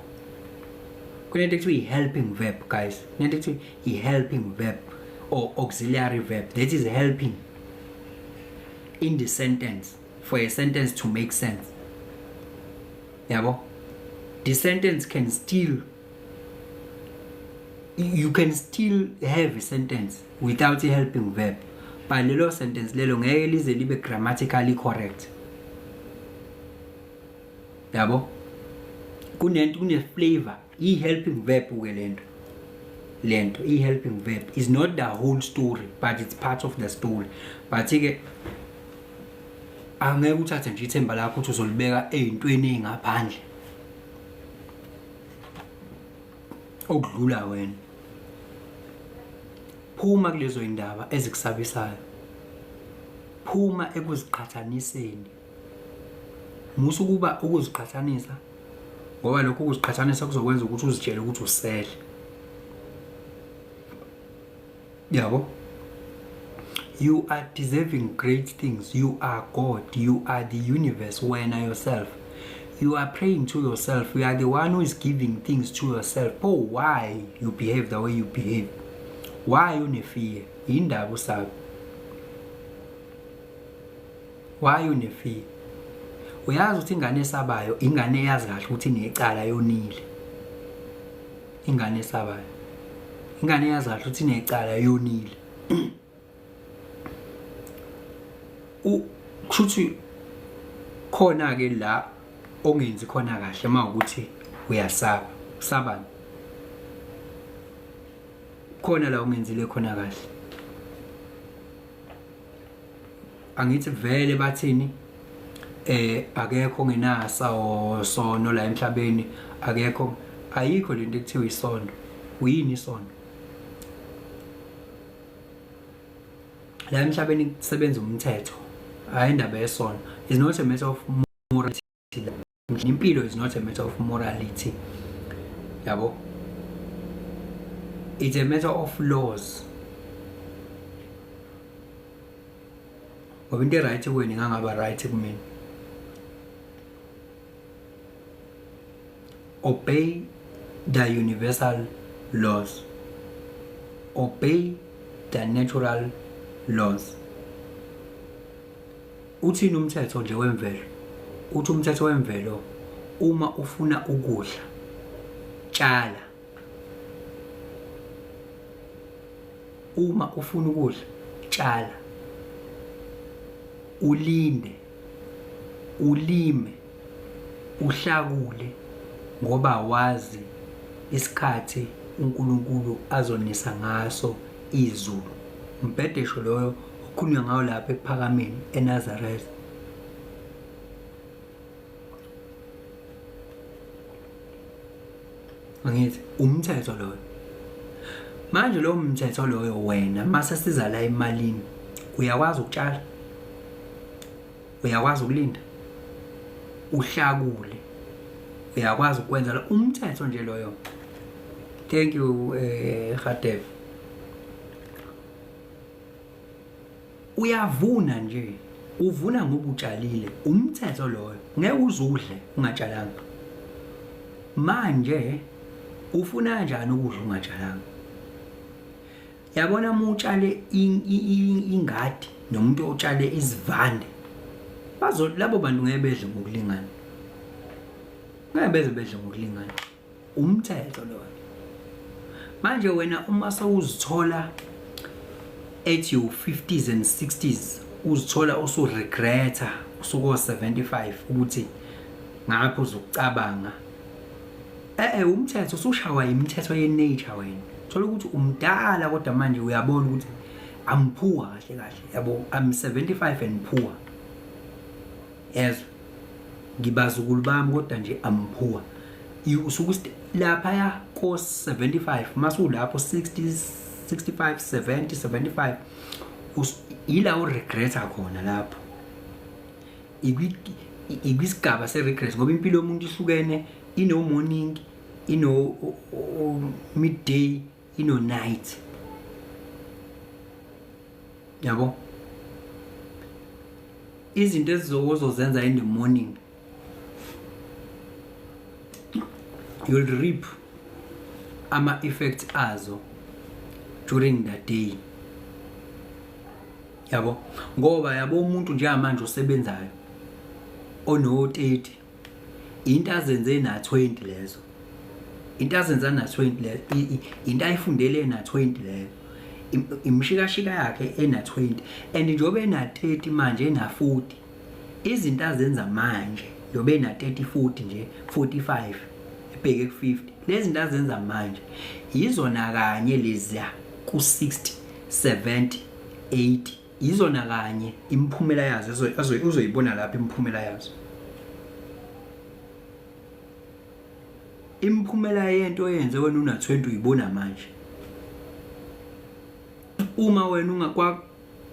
Kunento ekuthiwa i-helping verb, guys. Kunento ekuthiwa i-helping verb or auxiliary verb that is helping in the sentence for a sentence to make sense, yabo. The sentence can still, you can still have a sentence without a helping verb, but lelo sentence lelo ngeke lize libe grammatically correct, yabo. Kunento, kune flavor i-helping verb ke lento, lento i-helping verb is not the whole story, but it's part of the story. But ke angeke uthathe nje ithemba lakho ukuthi uzolibeka ey'ntweni ey'ngaphandle okudlula wena. Phuma kulezo indaba ezikusabisayo, phuma ekuziqhathaniseni. Musa ukuba ukuziqhathanisa, ngoba lokho ukuziqhathanisa kuzokwenza ukuthi uzitshele ukuthi usele, yabo. You are deserving great things. You are God, you are the universe. Wena yourself, you are praying to yourself. You are the one who is giving things to yourself. Oh, why you behave the way you behave? Why une-fear? Yindaba usabe? Why une-fear? Uyazi ukuthi ingane esabayo, ingane eyazi kahle ukuthi inecala, yonile. Ingane esabayo, ingane eyazi kahle ukuthi inecala, yonile. Kushuthi khona ke la ongenzi khona kahle mawukuthi uyasaba. Usabani? Khona la ongenzile khona kahle. Angithi vele bathini, akekho ongenasa sono la emhlabeni, akekho, ayikho lento ekuthiwa isono. Uyini isono la emhlabeni? Kusebenza umthetho, hayi indaba yesono. Is not a matter of morality. Impilo is not a matter of morality, yabo. It's a matter of laws, ngoba into e-right kuwena ingangaba right kumina. Obey the universal laws, obey the natural laws. Uthini umthetho nje wemvelo? Uthi umthetho wemvelo, uma ufuna ukudla, tshala. Uma ufuna ukudla, tshala, ulinde, ulime, uhlakule. Ngoba wazi isikhathi uNkulunkulu azonisa ngaso izulu. Umbhedesho loyo okhulunywa ngawo lapha ekuphakameni eNazaretha. Angithi umthetho loyo. Manje lowo mthetho loyo wena mase siza la emalini uyakwazi ukutshala, uyakwazi ukulinda, uhlakule, uyakwazi ukwenza lo umthetho nje loyo. Thank you Khadev. Uyavuna nje, uvuna ngoba utshalile, umthetho loyo. Ngeke uzudle ungatshalanga. Manje ufuna kanjani ukudla ungatshalanga? Yabona uma utshale ingadi nomuntu otshale isivande, bazo labo bantu ngeke bedle ngokulingana. Ngeke beze bedle ngokulingana. Umthetho loyo. Manje wena uma sewuzithola at your 50s and 60s, uzithola usuregreta usuko 75 ukuthi ngapho uzokucabanga umthetho usushawa imithetho ye nature wena. Thola ukuthi umdala kodwa manje uyabona ukuthi I'm poor kahle kahle, yabo, I'm 75 and poor. Yezwa, ngibazukulu bami kodwa nje I'm poor. Usuke laphaya ko 75, masulapho 60, 65, 70, 75, ila uregreta khona lapho. Ikwisigaba se-regret, ngoba impilo yomuntu ihlukene, ino morning, ino midday, ino night. Yabo, izinto ezizozenza in the morning you'll reap ama effects azo during the day. Yabo, ngoba yabo umuntu njengamanje osebenzayo ono 30, into azenze na 20 lezo, into azenza na 20 lezo, into ayifundele na 20 leyo, imshikashika yakhe ena 20, and njengoba ena 30 manje, ena 40, izinto azenza manje njengoba ena 30, 40 nje, 45 ebheke ku 50, lezi zinto azenza manje yizona kanye leziya ku 60, 70, 80, yizona kanye imiphumela yazo uzoyibona lapha. Imiphumela yazo, imiphumela yento oyenze wena una 20 uyibona manje. Uma wena ungakwa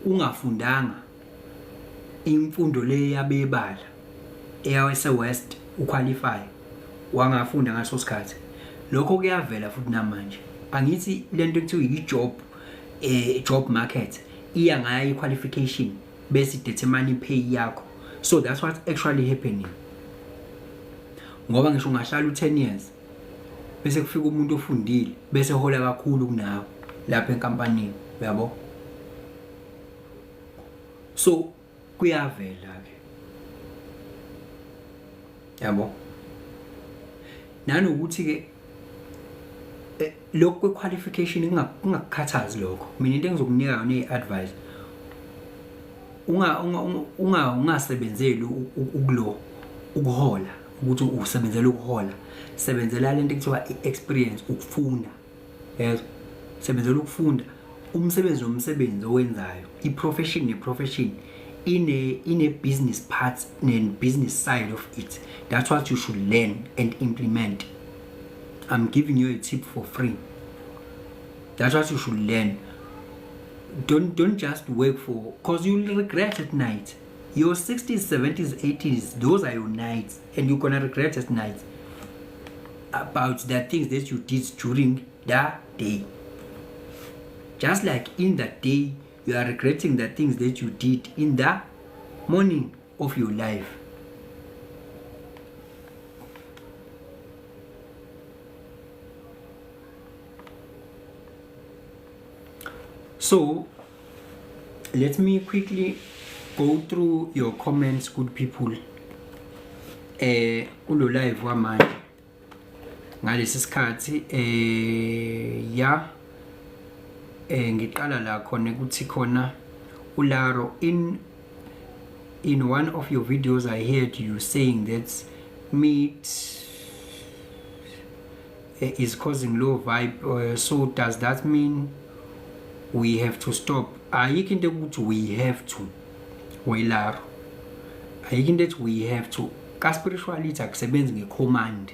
ungafundanga imfundo le yabebala eyawese West, uqualify wangafunda ngaso sikhathi, lokho kuyavela futhi namanje. Angithi lento ekuthiwa i-job job market iya ngayo i-qualification bese determine pay yakho. So that's what's actually happening, ngoba ngisho ungahlala u10 years bese kufika umuntu ofundile bese hola kakhulu kunawe lapha enkampanini, uyabo. So kuyavela ke, yabo, nanokuthi ke lokhu kwe-qualification kungakukhathazi lokho. Mina into engizokunika yona i-advice, ungasebenzeli ukulo ukuhola, ukuthi usebenzela ukuhola. Sebenzela lento ekuthiwa i-experience, ukufunda. Yezwa, sebenzela ukufunda. Umsebenzi nomsebenzi owenzayo, i-profession ne-profession ine business parts ne business side of it. That's what you should learn and implement. I'm giving you a tip for free. That's what you should learn. Don't just work for, because you'll regret at night. Your 60s, 70s, 80s, those are your nights, and you're gonna regret at night about the things that you did during the day. Just like in the day you are regretting the things that you did in the morning of your life. So let me quickly go through your comments, good people, kulo live wamanje ngalesi sikhathi. Ya, ngiqala la khona ukuthi khona uLaro, in one of your videos I heard you saying that meat Is causing low vibe. So does that mean we have to stop? Ayikho into ukuthi we have to, welaro. Ayikho into ethi we have to. Ka spirituality akusebenzi ngecommand.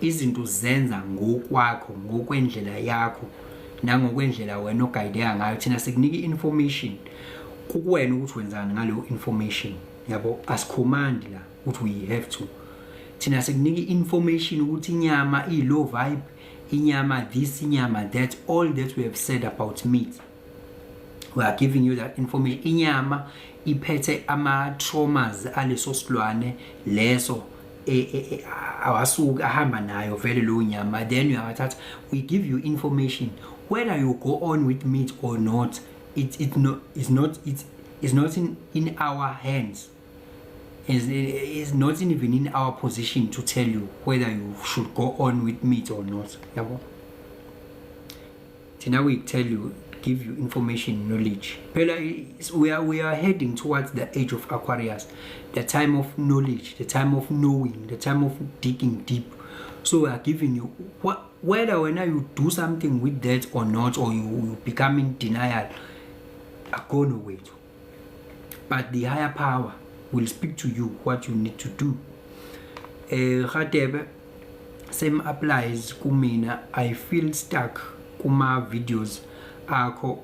Izinto zenza ngokwakho, ngokwendlela yakho nangokwendlela wena ogayideka ngayo. Thina sikunika i-information, kukuwena ukuthi wenzani ngaleyo information, yabo. Asicommand la ukuthi we have to. Thina sikunika i-information ukuthi inyama iyi-low vibe, inyama this, inyama that, all that we have said about meat, we are giving you that information. Inyama iphethe ama-traumas aleso silwane leso, awasuki ahamba nayo vele leyo nyama. Then uyawathatha, we give you information. Whether you go on with meat or not, it no, it's not it's not in our hands, is not even in our position to tell you whether you should go on with meat or not, yabo. Thina we tell you, give you information, knowledge. Phela we are heading towards the age of Aquarius, the time of knowledge, the time of knowing, the time of digging deep. So we are giving you what, whether whether you do something with that or not, or you become in denial, akona wethu, but the higher power will speak to you what you need to do. Khatebe, same applies kumina. I feel stuck kuma videos akho.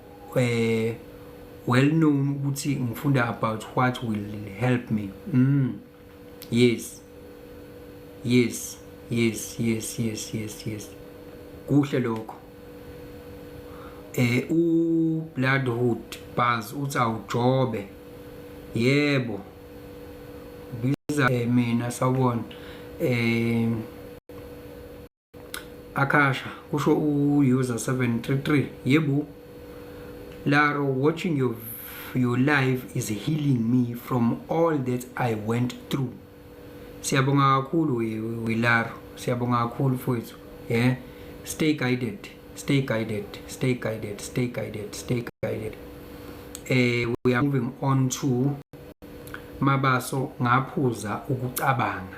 Well known ukuthi ngifunda about what will help me. Yes, kuhle lokho. U Bloodhood Buzz uthi awujobe. Yebo, biza mina. Sawubona, Akasha, kusho u-user 733. Yebo Laro, watching your live is healing me from all that I went through. Siyabonga kakhulu, we Laro, siyabonga kakhulu mfowethu. Yeah, stay guided, stay guided, stay guided, stay guided, stay guided. We are moving on to Mabaso. Ngaphuza ukucabanga,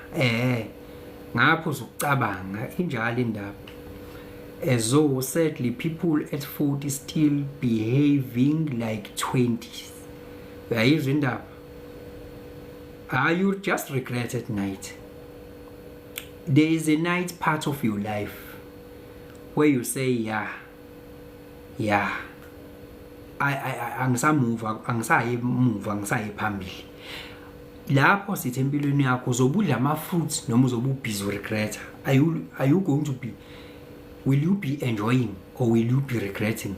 ngaphuza ukucabanga, injalo indaba. As though sadly people at 40 still behaving like 20s. Uyayizwa indaba? Ah, you just regret at night. There is a night part of your life where you say, Yeah, I angisamuva, angisayi emuva, angisayi phambili." Lapho sithi empilweni yakho uzobudla ama fruits noma uzobe ubusy regret? Are you going to be, will you be enjoying or will you be regretting?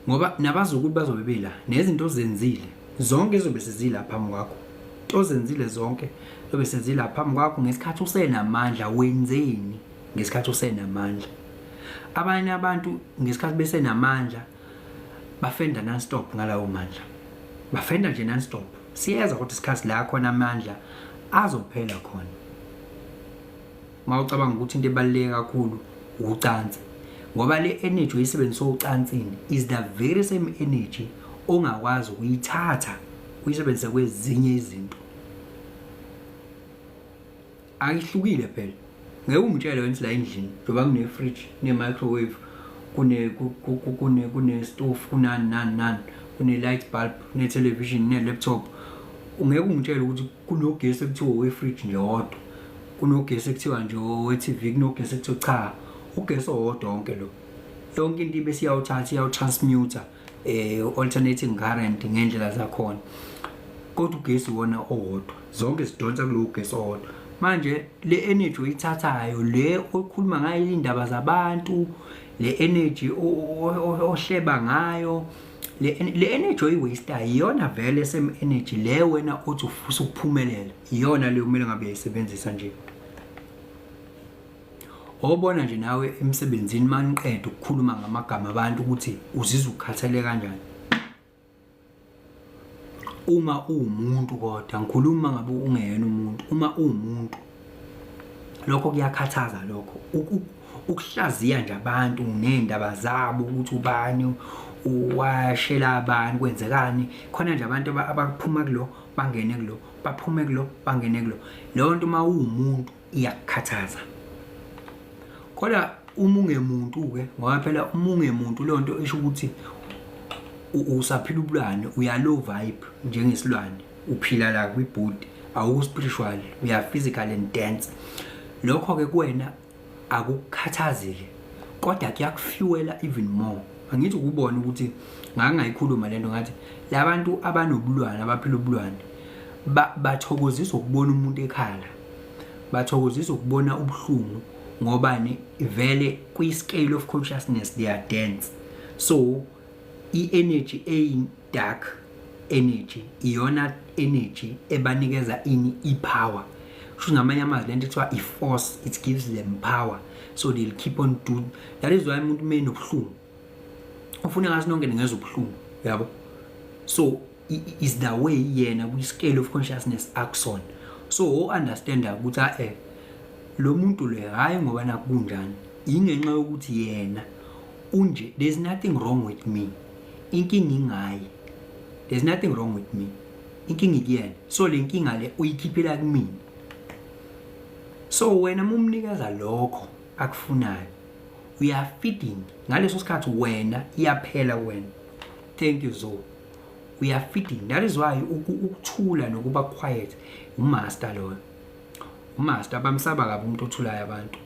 Ngoba nabazukulu bazobe bela nezinto ozenzile zonke zizobe sezila phambi kwakho. Into ozenzile zonke zobe sezila phambi kwakho ngesikhathi usenamandla. Wenzeni ngesikhathi usenamandla? Abanye abantu ngesikhathi besenamandla bafenda non-stop ngalawo mandla, bafenda nje non-stop. Siyeza kodwa isikhathi la khona amandla azophela khona. Mawucabanga ukuthi into ebaluleke kakhulu ucansi, ngoba le energy oyisebenzisa ocansini is the very same energy ongakwazi ukuyithatha uyisebenzise kwezinye izinto. Ayihlukile phela. Ngeke ungitshele wena la endlini njengoba kune fridge, kune microwave, kune stove, kunani nani nani, kune light bulb, kune television, kune laptop, ungeke ungitshele ukuthi kunogesi ekuthiwa owe-fridge nje wodwa, kunogesi ekuthiwa nje owe-TV, kunogesi ekuthiwa, cha, ugesi owodwa wonke lo. Yonke into ibe siyawuthatha, iyawu-transmuter, alternating current ngendlela zakhona, kodwa ugesi wona owodwa, zonke zidonsa kulowo gesi owodwa. Manje le energy oyithathayo, le okhuluma ngayo indaba zabantu, le energy ohleba ngayo, le energy oyiwastayo, iyona vele same energy le wena othi ufisa ukuphumelela, iyona le kumele ngabe uyayisebenzisa nje. Obona nje nawe emsebenzini maniqeda ukukhuluma ngamagama abantu ukuthi uzizwa ukukhathele kanjani uma uwumuntu, kodwa ngikhuluma ngabe ungeyena umuntu. Uma uwumuntu, lokho kuyakhathaza lokho, ukuhlaziya nje abantu ney'ndaba zabo, ukuthi ubani washela abantu, kwenzekani khona nje, abantu abaphuma kulo bangene kulo, baphume kulo bangene kulo. Leyo nto uma uwumuntu iyakukhathaza. Kodwa uma ungemuntu-ke, ngoba phela uma ungemuntu leyo nto isho ukuthi usaphila ubulwane, uya low vibe njengesilwane, uphila la kwibhodi, awukho spiritual, uya physical and dense. Lokho-ke kuwena akukukhathazi-ke, kodwa kuyakufuela even more. Angithi ukubona ukuthi ngangayikhuluma lento, ngathi labantu abanobulwane, abaphila ubulwane, bathokoziswa ukubona umuntu ekhala, bathokoziswa ukubona ubuhlungu, ngobani vele kwi-scale of consciousness they are dense. So i-energy eyi-dark energy iyona energy ebanikeza ini? I-power. Kusho ngamanye amazwi lento ethiwa i-force, it gives them power, so they'll keep on doing. That is why umuntu uma enobuhlungu ufuna ngathi nonke ningezwa ubuhlungu, yabo. So is the way yena kwi-scale of consciousness akusona. So o-understanda ukuthi lo muntu le, hhayi ngoba nakunjani, ingenxa yokuthi yena unje. There's nothing wrong with me, inkinga ingayi. There's nothing wrong with me, inkinga ikuyena. So le nkinga le uyikhiphela kumina. So wena mumnikeza lokho akufunayo, uya feeding ngaleso sikhathi, wena iyaphela wena. Thank you. Zo uya feeding. That is why ukuthula nokuba quiet, umaster loyo, umaster. Bamsaba kabi umuntu othulayo abantu.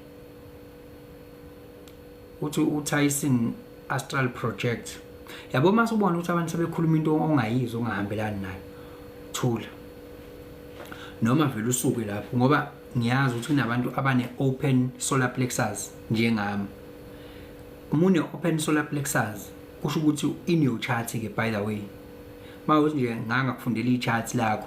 Uthi uTyson astral project, yabo. Mase ubona ukuthi abantu sebekhuluma into ongayizwa, ongahambelani nayo, thula noma vele usuke lapho, ngoba ngiyazi ukuthi kunabantu abane open solar plexus njengami. Uma une open solar plexus, kusho ukuthi in your chart ke, by the way, mawuthi nje ngangakufundela i-chart lakho,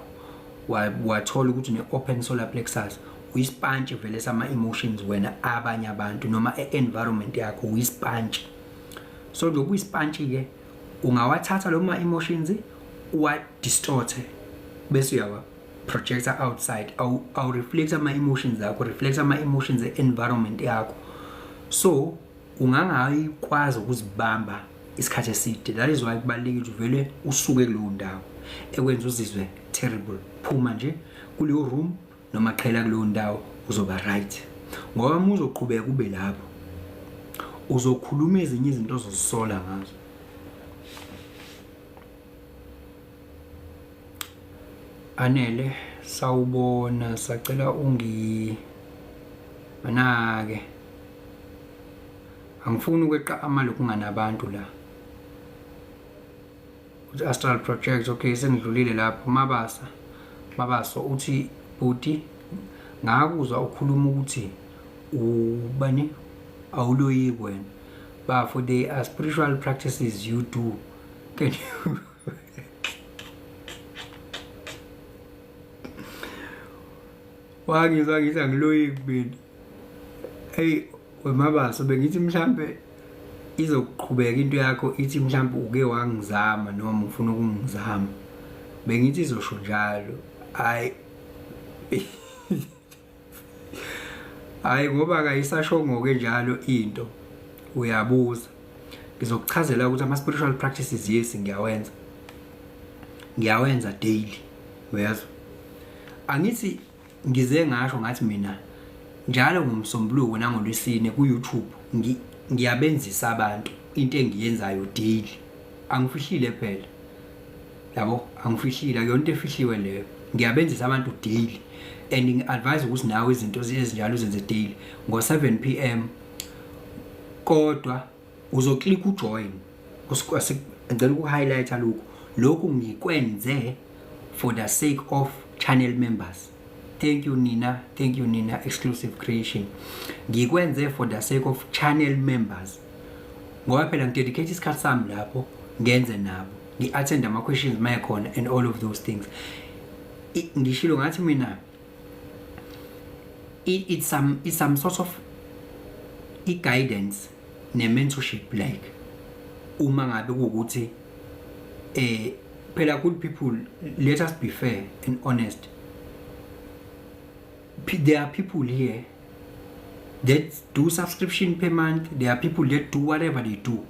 wathola ukuthi une open solar plexus, uyisponge vele sama emotions wena, abanye abantu noma e-environment yakho, uyisponge. So njengoba uyisponge ke, ungawathatha lo ma emotions uwa distort, bese uyawa projector outside, awu reflect ama emotions akho, reflect ama emotions e-environment yakho. So ungangayikwazi ukuzibamba isikhathi eside. That is why kubalulekile ukuthi uvele usuke kuleyo ndawo ekwenza uzizwe terrible. Phuma nje kuleyo room noma qhela kuleyo ndawo, uzoba right, ngoba uma uzoqhubeka ube lapho, uzokhuluma ezinye izinto ozozisola ngazo. Anele, sawubona, sacela ungi manake, angifuni ukweqa amalokhu nganabantu la. Uthi astral project, okay, sengidlulile lapho. Mabasa, Mabaso uthi, bhuti, ngakuzwa ukhuluma ukuthi ubani, awuloyiki wena bafo. There are spiritual practices you do, can you? Wangizwa ngithi angiloyiki mina. Hey wemabaso, bengithi mhlambe izoqhubeka into yakho, ithi mhlambe uke wangizama noma ufuna ukungizama, bengithi izosho njalo. Hayi hayi, ngoba kayisashongo ke njalo into. Uyabuza, ngizokuchazela ukuthi ama spiritual practices, yes, ngiyawenza, ngiyawenza daily, uyazwa angithi? Ngize ngasho ngathi mina njalo ngomsombuluko nangolwesine ku YouTube ngiyabenzisa abantu into engiyenzayo daily. Angifihlile phela, yabo, angifihlile, akuyona into efihliwe leyo. Ngiyabenzisa abantu daily and ngi-advise ukuthi nawe izinto ezinjalo uzenze daily ngo-7 p.m., kodwa uzoclick ujoin. Ngicela uku-highlighta lokhu. Lokhu ngikwenze for the sake of channel members. Thank you Nina, thank you Nina Exclusive Creation. Ngikwenze for the sake of channel members, ngoba phela ngidedicate isikhathi sami lapho, ngenze nabo, ngi-attend ama-questions mayekhona and all of those things. Ngishilo ngathi mina it's some sort of i-guidance ne-mentorship, like uma ngabe kuwukuthi phela, good people, let us be fair and honest. There are people here that do subscription per month, there are people that do whatever they do,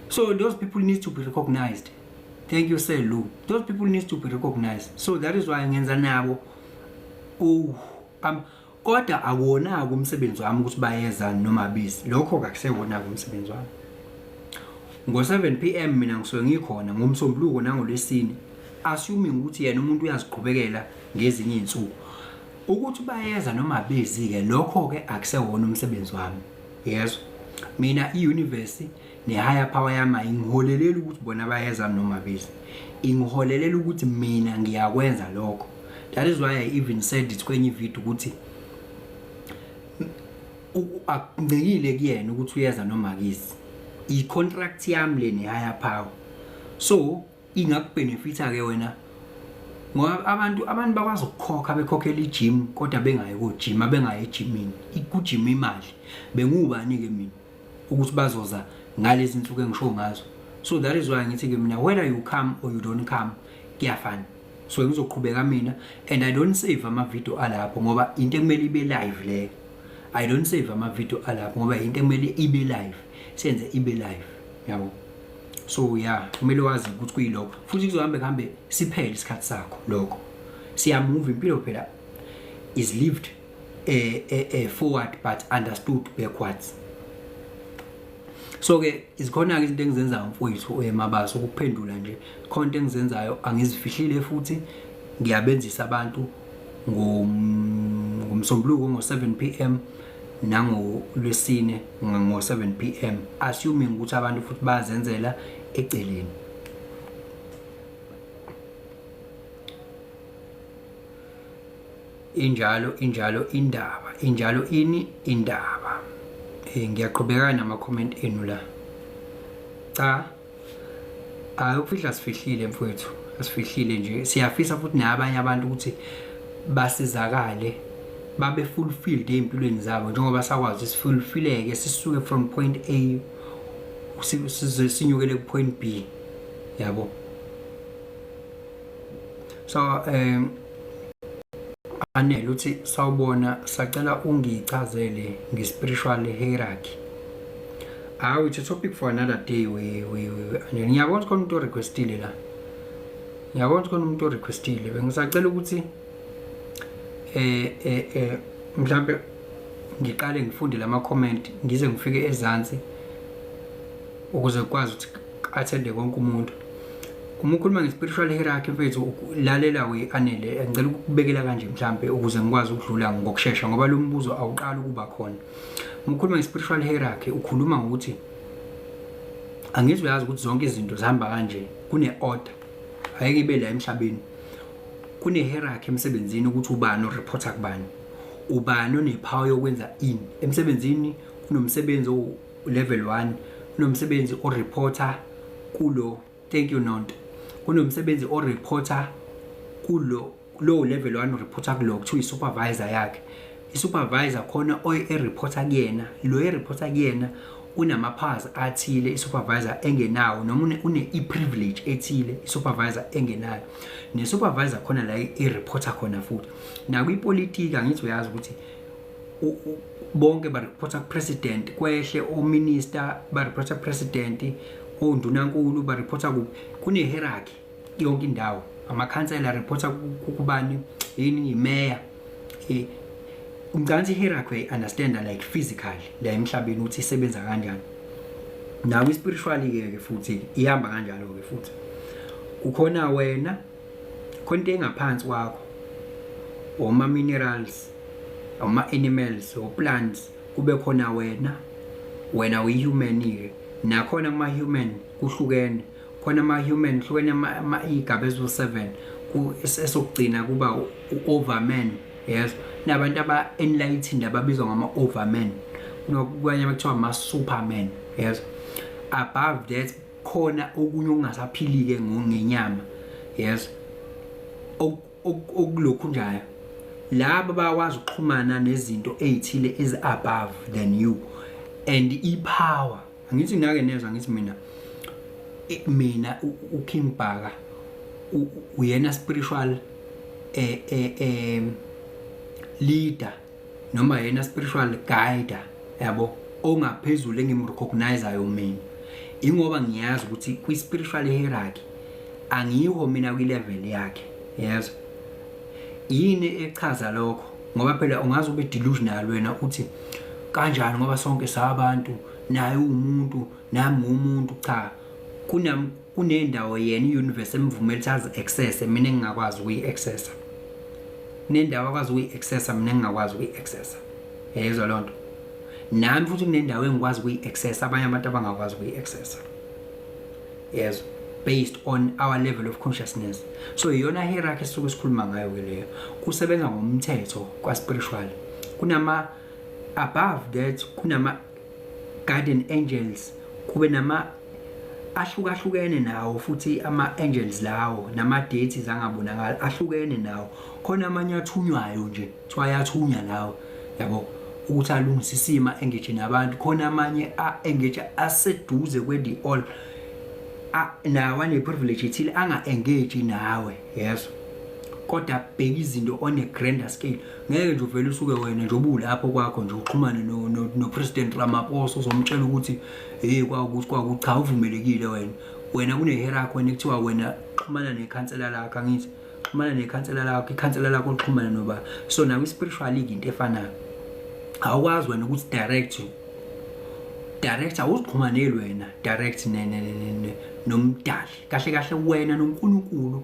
so those people need to be recognized. Thank you, Sir Lou. Those people need to be recognized, so that is why ngenza nabo. Oh, Kodwa akuwona-ke umsebenzi wami ukuthi bayeza noma abizi. Lokho-ke akusewona-ke umsebenzi wami. Ngo-7 pm mina ngisuke ngikhona ngoMsombuluko nangoLwesine, assuming ukuthi yena umuntu uyaziqhubekela ngezinye iy'nsuku. Ukuthi bayeza noma abezi-ke lokho-ke akusewona umsebenzi wami. Yezwa? Mina i-universe ne-higher power yami ayingiholeleli ukuthi bona bayeza noma abezi. Ingiholelela ukuthi mina ngiyakwenza lokho. That is why I even said it kwenye ivideo ukuthi akuncikile kuyena ukuthi uyeza noma akizi. I-contract yami le ne-higher power. So ingakubhenefitha ke wena ngoba abantu bakwazi ukukhokha bekhokhela i-gym kodwa bengayi ko-gym, bengayi ejimini, ikujima imali. Bengiwubani ke mina ukuthi bazoza ngalezi insuku engisho ngazo? So that is why ngithi ke mina, whether you come or you don't come, kuyafana. So ngizoqhubeka mina, and I don't save ama video alapho ngoba into ekumele ibe live leyo. I don't save ama video alapho ngoba into ekumele ibe live, senze ibe live, yabo. So yeah, kumele wazi ukuthi kuyilokho, futhi kuzohambe kuhambe siphele isikhathi sakho lokho. Siyamuva, impilo phela is lived forward but understood backwards. So ke izikhona ke izinto engizenzayo mfowethu eMabaso, ukuphendula nje, khona into engizenzayo angizifihlile, futhi ngiyabenzisa abantu ngoMsombuluko ngo-7 pm nangoLwesine ngo-7 pm, assuming ukuthi abantu futhi bayazenzela eceleni. Injalo, injalo indaba, injalo ini indaba. Ngiyaqhubeka nama comment enu la. Cha, hayi, ukufihla sifihlile mfowethu, asifihlile nje. Siyafisa futhi nabanye abantu ukuthi basizakale, babe fulfilled ey'mpilweni zabo njengoba sakwazi sifulfilleke, sisuke from point A size sinyukele ku point B, yabo. So Anele uthi, "Sawubona, sacela ungichazele nge-spiritual hierarchy." Hawu, it's a topic for another day. We Anele, ngiyabona ukuthi khona umuntu orequestile la. Ngiyabona ukuthi khona umuntu orequestile. Bengisacela ukuthi mhlambe ngiqale ngifunde lama comment ngize ngifike ezansi ukuze kukwazi ukuthi attende konke umuntu. Uma ukhuluma nge-spiritual hierarchy mfethu, lalela we Anele, ngicela ukukubekela kanje mhlambe ukuze ngikwazi ukudlula ngokushesha ngoba lo mbuzo awuqali ukuba khona. Uma ukhuluma nge-spiritual hierarchy ukhuluma ngokuthi, angizwe, yazi ukuthi zonke izinto zihamba kanje, kune-order, ayike ibe la emhlabeni. Kune-hierarchy emsebenzini ukuthi ubani oreporta kubani, ubani onepower yokwenza ini emsebenzini. Kunomsebenzi o-level 1, kunomsebenzi oreporta kulo. Thank you, Nonto. Kunomsebenzi oreporta kulo, lo level 1 ureporta kulo kuthiwa i-supervisor yakhe. I-supervisor khona oyi-reporta kuyena, lo ereporta kuyena unama-powers athile i-supervisor engenawo, noma une i-privilege ethile i-supervisor engenayo, ne-supervisor khona la i-reporta khona futhi. Nakwipolitiki, angithi uyazi ukuthi bonke bareporta ku-president, kwehle ominister bareporta ku-president, ondunankulu bareporta kuphi. Kune-hierarchy yonke indawo. Amakhansela reporta kubani, yini, imeya. Ngicabanga ukuthi i-hierarchy uyayi-understanda like physically la emhlabeni ukuthi isebenza kanjani. Nawe spiritually ke futhi ihamba kanjalo ke futhi. Kukhona wena, khona into engaphansi kwakho, oma minerals, oma animals, o plants, kube khona wena, wena uyi-human ke. Nakhona kuma human kuhlukene, khona ama human hlukene ama igaba eziwu-7, esokugcina kuba u-overman. Yes, nabantu aba enlightened ababizwa ngama overman, kunokubanye abakuthiwa ama superman. Yes, above that khona okunye okungasaphili-ke ngenyama. Yes, okulokhu njalo laba bayakwazi ukuxhumana nezinto ey'thile is above than you and i-power. Angithi nake nezwa ngithi mina uKing Bhaka uyena spiritual leader noma yena spiritual guider, yabo, ongaphezulu engimrecognizeayo mina, ingoba ngiyazi ukuthi kwi spiritual hierarchy angikho mina kwi level yakhe. Yezwa yini echaza lokho? Ngoba phela ungaze ube delusional wena uthi kanjani ngoba sonke sabantu, naye uwumuntu, nami ngumuntu. Cha, kunendawo yena i-universe emvumela ukuthi azi-access, mina engingakwazi ukuyi-accessa. Kunendawo akwazi ukuyi-accessa, mina engingakwazi ukuyi-accessa. Yayizwa loo nto? Nami futhi kunendawo engikwazi ukuyi-accessa, abanye abantu abangakwazi ukuyi-accessa. Yezwa? Based on our level of consciousness. So iyona hierarchy esisuke sikhuluma ngayo ke leyo. Kusebenza ngomthetho kwa-spiritual. Kunama above that, kunama guardian angels, kube nama ahlukahlukene nawo futhi ama-angels lawo, nama-deities angabonakali ahlukene nawo. Khona amanye athunywayo nje, kuthiwa ayathunywa lawo, yabo, ukuthi alungise isimo, engage nabantu. Khona amanye a-engage aseduze kwe-the all, nawo ane-privilege ethile, anga-engage nawe, yeso, kodwa bheka izinto on a grander scale. Ngeke nje uvele usuke wena nje ubulapho kwakho nje uxhumane no-President Ramaphosa, uzomtshela ukuthi hey, kwakuthi kwaku. Cha, uvumelekile wena. Wena kune-hierarchy wena, ekuthiwa wena xhumana nekhansela lakho. Angithi xhumana nekhansela lakho, ikhansela lakho lixhumana noba. So nawe i-spiritual into efanayo, awukwazi wena ukuthi direct awuzixhumaneli wena direct nomdali. Kahle kahle wena noNkulunkulu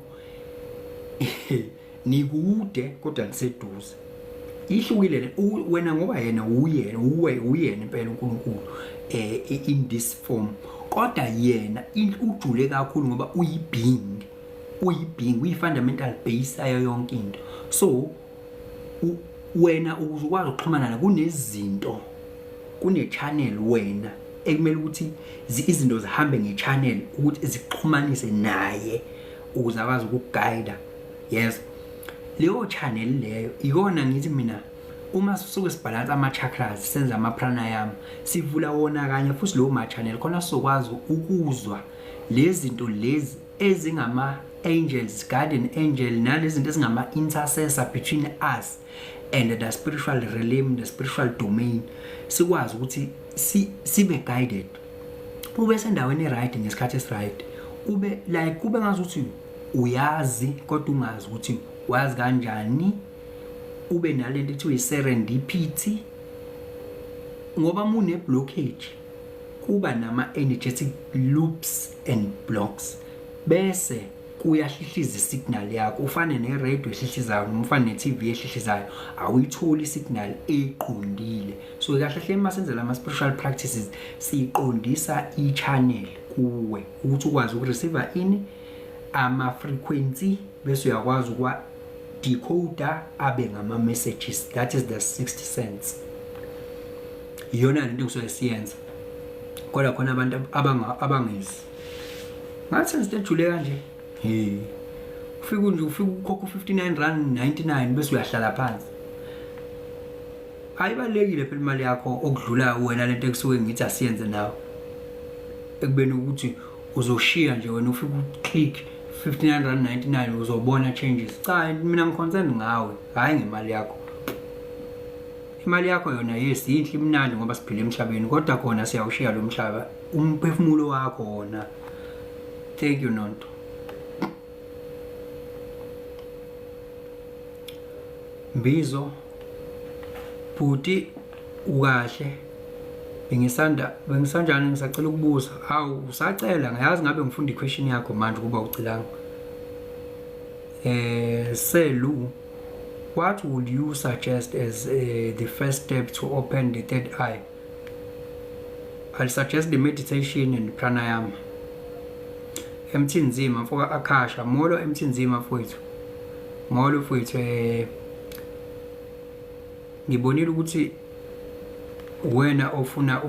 nikude kodwa niseduze, ihlukile le. Wena ngoba yena uyena, uwe uyena impela uNkulunkulu in this form, kodwa yena ujule kakhulu ngoba uyi-being, uyi-being, uyi-fundamental base ayo yonke into. So wena ukuze ukwazi ukuxhumana naye, kunezinto, kune-channel wena ekumele ukuthi izinto zihambe nge-channel ukuthi zixhumanise naye ukuze akwazi ukukugayida. Yes, leyo channel leyo ikona ngithi mina uma sisuke sibhalansa ama-chakras, senza ama-pranayama, sivula wona kanye futhi lowo ma-channel, khona sizokwazi ukuzwa lezi zinto lezi ezingama-angels, guardian angel, nalezi zinto ezingama-intercessor between us and the spiritual realm, the spiritual domain, sikwazi ukuthi sibe guided, ube sendaweni e-right ngesikhathi esi-right, ube like kube ngazuthi uyazi kodwa ungazi ukuthi wazi kanjani, ube nalento ethiwa i-serendipity. Ngoba mune blockage, kuba nama energetic loops and blocks, bese kuyahlihliza isignal yakho, ufane ne-radio ehlihlizayo noma ufane ne-TV ehlihlizayo, awuyitholi isignal eqondile. So kahle hle uma senza lama spiritual practices, siqondisa i-channel kuwe ukuthi ukwazi ukureceive ini, ama-frequency, bese uyakwazi ukwa decoder abe ngama-messages. That is the sixth sense. Iyona lento engisuke siyenza, kodwa khona abantu abangezi ngathi senze into ejule kanje. He, ufike nje, ufike ukhokha u-59 rand 99 bese uyahlala phansi. Ayibalulekile phela imali yakho okudlula wena lento ekusuke ngithi asiyenze nawe, ekubeni ukuthi uzoshiya nje wena ufike uclick 59 rand 99, uzobona changes. Cha, mina ngiconcerned ngawe, hhayi ngemali yakho. Imali yakho yona, yes, yinhle, imnandi ngoba siphila emhlabeni, kodwa khona siyawushiya lo mhlaba. Umphefumulo wakho wona. Thank you, Nonto. Mbizo bhuti, ukahle? Bengisanda bengisanjani, ngisacela ukubuza. Hawu, usacela? Ngiyazi ngabe ngifunda i-question yakho manje kuba ucilanga. Selu, what would you suggest as the first step to open the third eye? I'll suggest the meditation and pranayama. Emthinzima mfoka Akasha, molo Emthinzima mfowethu. Molo mfowethu. Ngibonile ukuthi wena ofuna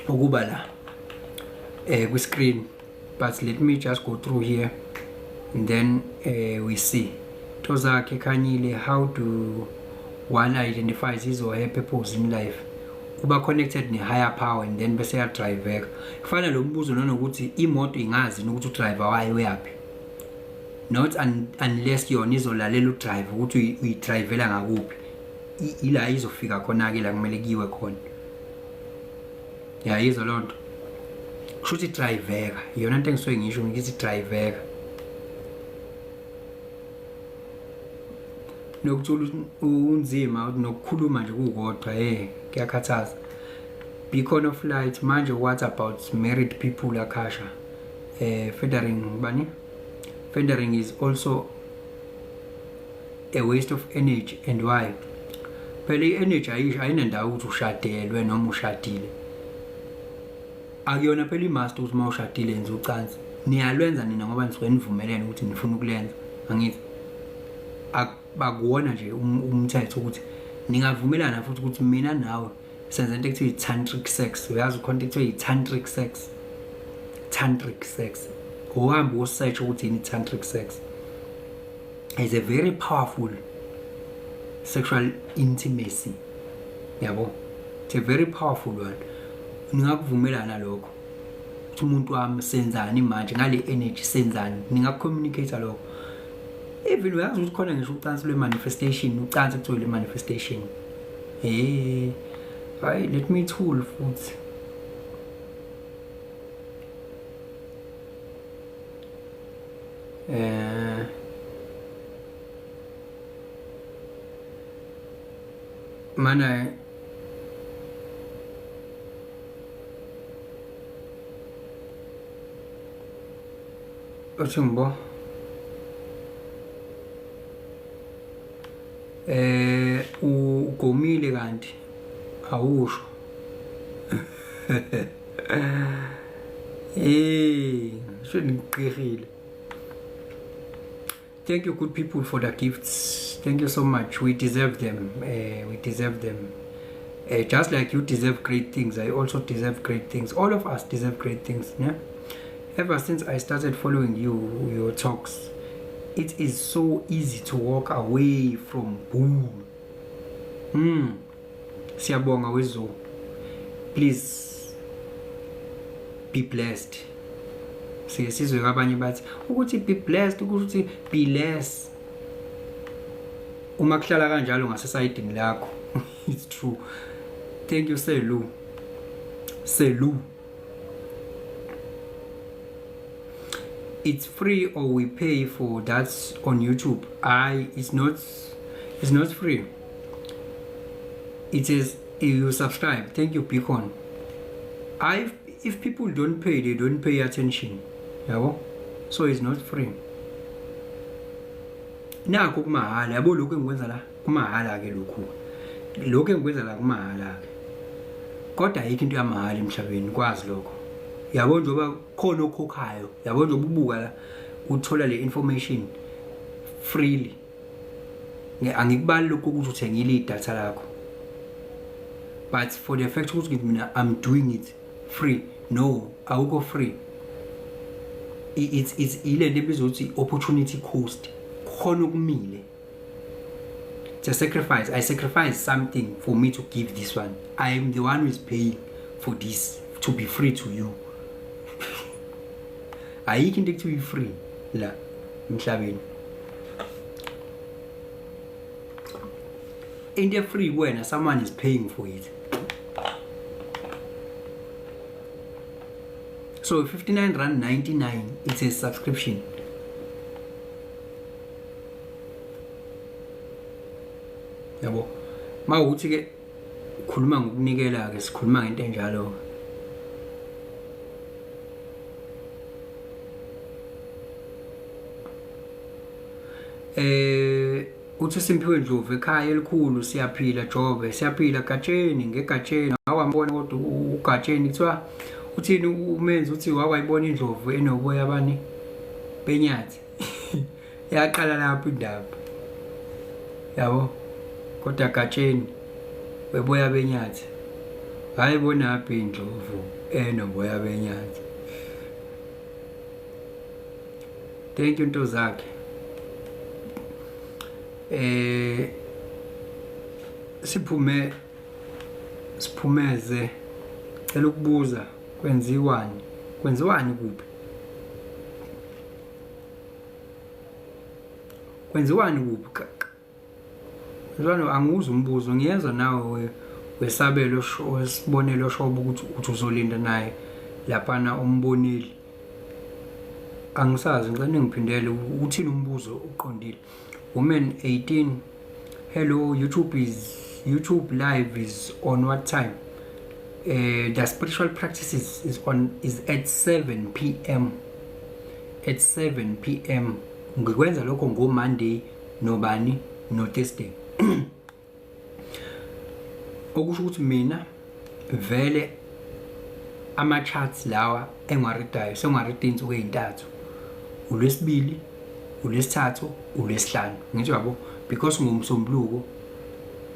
ukuba la kwi screen, but let me just go through here and then we see. Tozakhe Khanyile, how do one identifies his or her purpose in life? Kuba connected ne-higher power and then bese yadriveka. Kufana lo mbuzo nanokuthi imoto ingazi ukuthi udriver wayo uyaphi, not unless yona izolalela udriver ukuthi uyidrivela ngakuphi. Ila izofika khona-ke la kumele kuyiwe khona. Yayizwa loo nto? Kusho ukuthi driveka, iyona nto engisuke ngisho, ngithi driveka. Nokuthola unzima nokukhuluma nje kukodwa, eh kuyakhathaza. Beacon of light manje, what about married people akasha? Federing bani? Fendering is also a waste of energy and why? Phela i-energy ayisho, ayinandawo ukuthi ushadelwe noma ushadile. Akuyona phela i-master ukuthi uma ushadile yenza ucansi. Niyalwenza nina ngoba nisuke nivumelene ukuthi nifuna ukulenza. Angithi akuwona nje umthetho ukuthi ningavumelana futhi ukuthi mina nawe senza into ekuthiwa i-tantric sex. Uyazi ukhona into ekuthiwa i-tantric sex. Tantric sex. Uhambe usearch ukuthi yini tantric sex. It's a very powerful sexual intimacy. Yabo? It's a very powerful one. Ningakuvumelana lokho. Ukuthi umuntu wami senzani manje ngale energy senzani? Ningacommunicate lokho. Even uyazi ukuthi khona ngisho ucansi lwe manifestation, ucansi kuthiwa le manifestation. Eh, hayi, let me tool futhi. Mana uthi ngibo ugomile kanti awusho. Sho ngiqihile. Thank you, good people, for the gifts. Thank you so much. We deserve them. We deserve them. Just like you deserve great things, I also deserve great things. All of us deserve great things. Yeah? Ever since I started following you, your talks, it is so easy to walk away from bull. Siyabonga wezo. Please be blessed. Siye sizwe kwabanye bathi ukuthi be blessed, ukuthi be less. Uma kuhlala kanjalo ngasesayidini lakho. It's true. Thank you, Selu. Selu. It's free or we pay for that on YouTube? It's not free. It is if you subscribe. Thank you, Beacon. If people don't pay, they don't pay attention. Yabo? So it's not free. Nakho kumahala, yabo lokho engikwenza la, kumahala ke lokhu. Lokho engikwenza la kumahala ke. Kodwa ayikho into yamahala emhlabeni, kwazi lokho. Yabo njengoba khona okhokhayo, yabo njengoba ubuka la uthola le information freely. Angikubali lokho ukuthi uthengile idatha lakho. But for the fact ukuthi mina I'm doing it free. No, awukho free. It's ile nto ebizwa ukuthi opportunity cost. Khona okumile. It's a sacrifice. I sacrifice something for me to give this one. I am the one who is paying for this to be free to you. Ayikho into ekuthiwa free la emhlabeni. Into free kuwena, someone is paying for it. So 59 rand 99, it's a subscription. Yabo. Mawukuthi ke ukhuluma ngokunikela ke, sikhuluma ngento enjalo. Uthi Simphiwe Ndlovu ekhaya elikhulu, siyaphila Jobe, siyaphila Gatsheni, ngegatsheni awambona kodwa uGatsheni kuthiwa uthini umenzi uthi wakwayibona indlovu enoboya bani benyathi. Yaqala lapho indaba. Yabo kodwa Gatsheni weboya benyathi. Hayi bonaphi indlovu enoboya benyathi. Thank you nto zakhe. Siphume siphumeze, cela ukubuza kwenziwani? Kwenziwani kuphi? Kwenziwani kuphi? Kwenziwani? Angiwuzi umbuzo, ngiyezwa nawe wesabelo wesibonelo shobo ukuthi uthi uzolinda naye laphana umboneli. Angisazi, ngicela ningiphindele uthini umbuzo uqondile. Women 18 Hello, YouTube live is on what time? The spiritual practices is at 7 p.m. At 7 p.m. Ngikwenza lokho ngo Monday nobani no Thursday. Okusho ukuthi mina vele ama charts lawa engiwareadayo sengiwareada insuku ezintathu, uLwesibili, uLwesithathu, uLwesihlanu, ngithi yabo, because ngoMsombuluko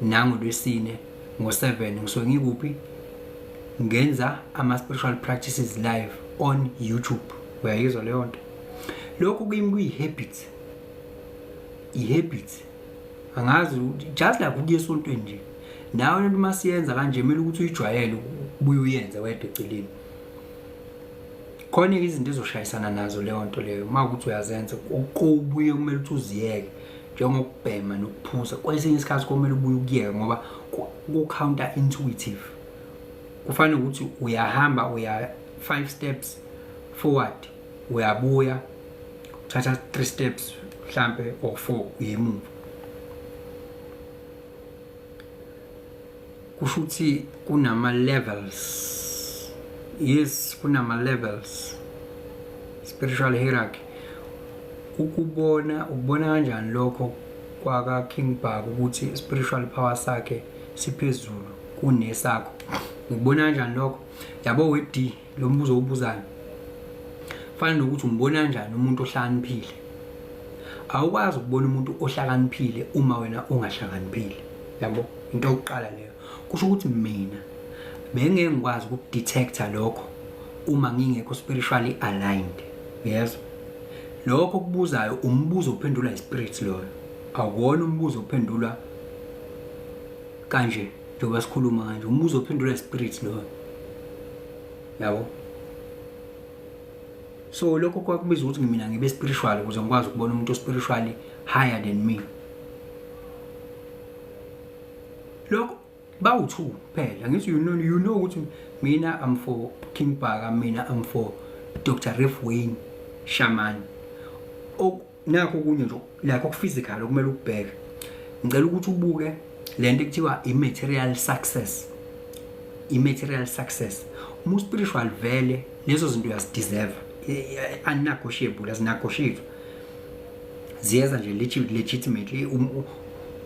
nangoLwesine ngo-7 ngisuke ngikuphi, ngenza ama-spiritual practices live on YouTube. Uyayizwa leyo nto? Lokhu kimi kuyi-habit, i-habit, angazi, just like ukuya esontweni nje. Nawe lento uma siyenza kanje kumele ukuthi uyijwayele, ubuye uyenze wedwa eceleni. Khona izinto ezoshayisana nazo leyo nto leyo uma ukuthi uyazenza, ubuye kumele ukuthi uziyeke, njengokubhema nokuphuza. Kwesinye isikhathi kumele ubuye ukuyeke ngoba ku-counter intuitive. Kufanele ukuthi uyahamba uya 5 steps forward, uyabuya uthatha 3 steps mhlambe or 4 uye emuva. Kusho ukuthi kunama levels. Yes, kunama levels, spiritual hierarchy. Ukubona, ukubona kanjani lokho kwaka King Bhaka ukuthi spiritual power sakhe siphezulu kunesakho? Ngikubona kanjani lokho? Yabo, we D, lo mbuzo obuzayo fana nokuthi umbona kanjani umuntu ohlakaniphile. Awukwazi ukubona umuntu ohlakaniphile uma wena ungahlakaniphile, yabo. Into yokuqala leyo. Kusho ukuthi mina bengeke ngikwazi ukudetecta lokho uma ngingekho spiritually aligned. Yezwa lokho okubuzayo, umbuzo ophendulwa ispirit loyo, awuwona umbuzo ophendulwa kanje njengoba sikhuluma kanje. Umbuzo ophendulwa ispirit loyo, yabo. So lokho kwakubiza ukuthi mina ngibe spiritual ukuze ngikwazi ukubona umuntu spiritually higher than me. Lokho bawu-two phela, ngithi you know ukuthi mina I'm for King Bhaka, mina I'm for Dr Riff Wayne Shaman. Nakho okunye nje like okuphysical okumele ukubheke, ngicela ukuthi ubuke lento ekuthiwa i-material success. I-material success, uma spiritual vele lezo zinto uyazideserve, unnegotiable, azinegotiate, ziyeza nje legitimately.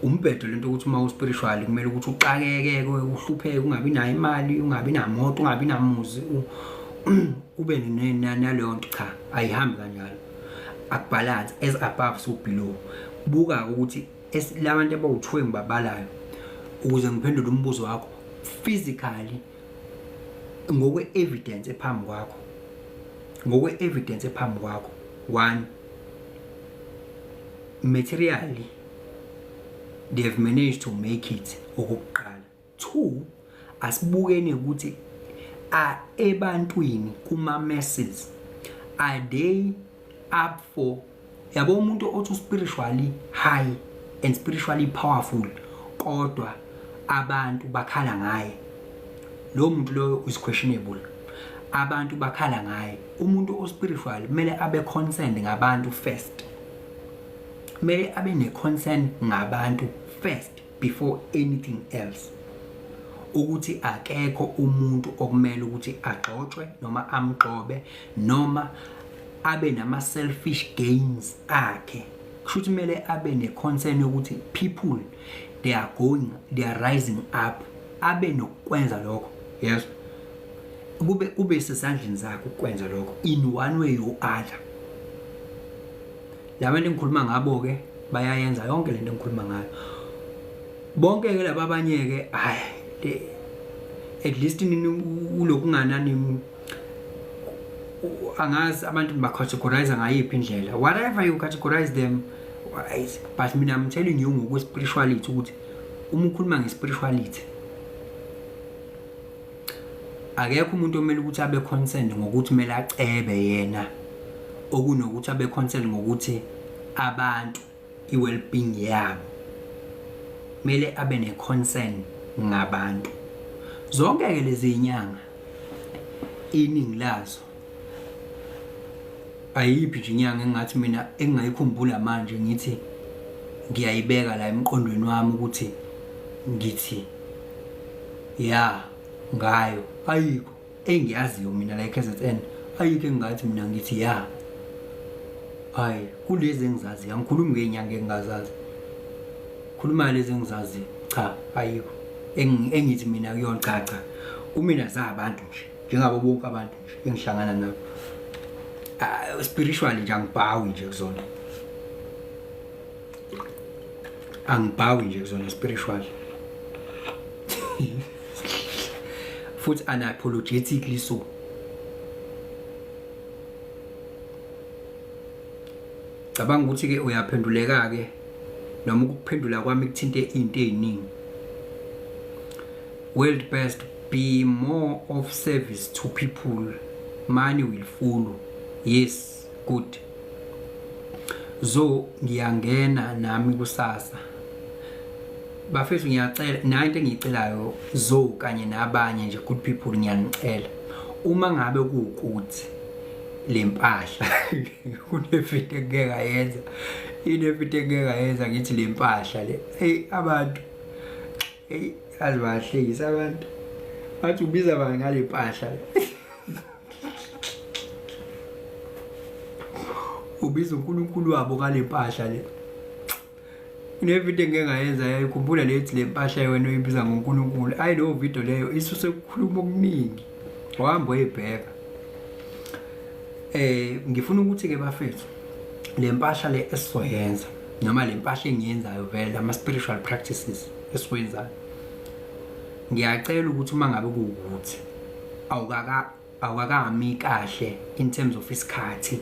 Umbhedo lento ukuthi uma uspiritual kumele ukuthi uxakeke, uhlupheke, ungabi nayo imali, ungabi namoto, ungabi namuzi, ube naleyo nto. Cha, ayihambi kanjalo, akubalance. As above so below. Buka ukuthi labantu abawu-2 engibabalayo ukuze ngiphendule umbuzo wakho physically, ngokwe-evidence ephambi kwakho, ngokwe-evidence ephambi kwakho, one, materially they have managed to make it, okokuqala. Two, asibukeni ukuthi a ebantwini, kuma masses, are they up for, yabo, umuntu othi spiritually high and spiritually powerful kodwa abantu bakhala ngaye, lo muntu loyo is questionable. Abantu bakhala ngaye. Umuntu ospiritual kumele abe concerned ngabantu first, kumele abe ne-concern ngabantu first before anything else, ukuthi akekho umuntu okumele ukuthi agxotshwe noma amgxobe noma abe nama selfish gains akhe. Kusho ukuthi kumele abe ne-concern yokuthi people, they are going, they are rising up, abe nokwenza lokho. Yes, kube sesandleni zakhe ukwenza lokho in one way or other. Labantu engikhuluma ngabo ke bayayenza yonke lento engikhuluma ngayo, bonke ke laba. Abanye ke, hayi, at least nini ulokunganani, angazi abantu bacategorize ngayiphi indlela, whatever you categorize them, but mina I'm telling you ngokwe spirituality ukuthi uma ukhuluma nge-spirituality, akekho umuntu omele ukuthi abe concerned ngokuthi kumele acebe yena okunokuthi abe concerned ngokuthi abantu i-well-being yabo. Kumele abe ne-concern ngabantu. Zonke-ke lezi inyanga, iningi lazo, ayiphi nje inyanga engathi mina engingayikhumbula manje ngithi ngiyayibeka la emqondweni wami ukuthi ngithi ya ngayo ayikho engiyaziyo mina la eKZN ayikho engingathi mina ngithi ya hayi kulezi engizaziyo angikhulumi ngey'nyanga engingazazi khuluma lezi engizaziyo cha ayikho engithi mina kuyona cha cha kumina zabantu nje njengabo bonke abantu nje engihlangana nabo ah, spiritually nje angibhawi nje kuzona angibhawi nje kuzona spiritually futhi unapologetically so cabanga ukuthi ke uyaphenduleka ke noma ukuphendula kwami kuthinte into eziningi world best be more of service to people money will follow yes good zo ngiyangena nami kusasa bafethu ngiyacela nayo into engiyicelayo zo kanye nabanye nje good people ngiyanicela uma ngabe kuwukuthi le mpahla kunevidiyo engike ngayenza inevidiyo engike ngayenza ngithi le mpahla le eyi abantu eyi azi bayahlekisa abantu bathi ubiza bani ngale mpahla le ubiza uNkulunkulu wabo ngale mpahla le Kunevidiyo engike ngayenza yayikhumbula lethi le mpahla wena oyibiza ngoNkulunkulu. Ayi leyo video leyo isuse ukukhuluma okuningi. Wahamba oyibheka. Eh ngifuna ukuthi ke bafethu le mpahla le esizoyenza noma le mpahla engiyenzayo vele ama spiritual practices esiwenzayo. Ngiyacela ukuthi uma ngabe kuwukuthi awukaka awukakami kahle in terms of isikhathi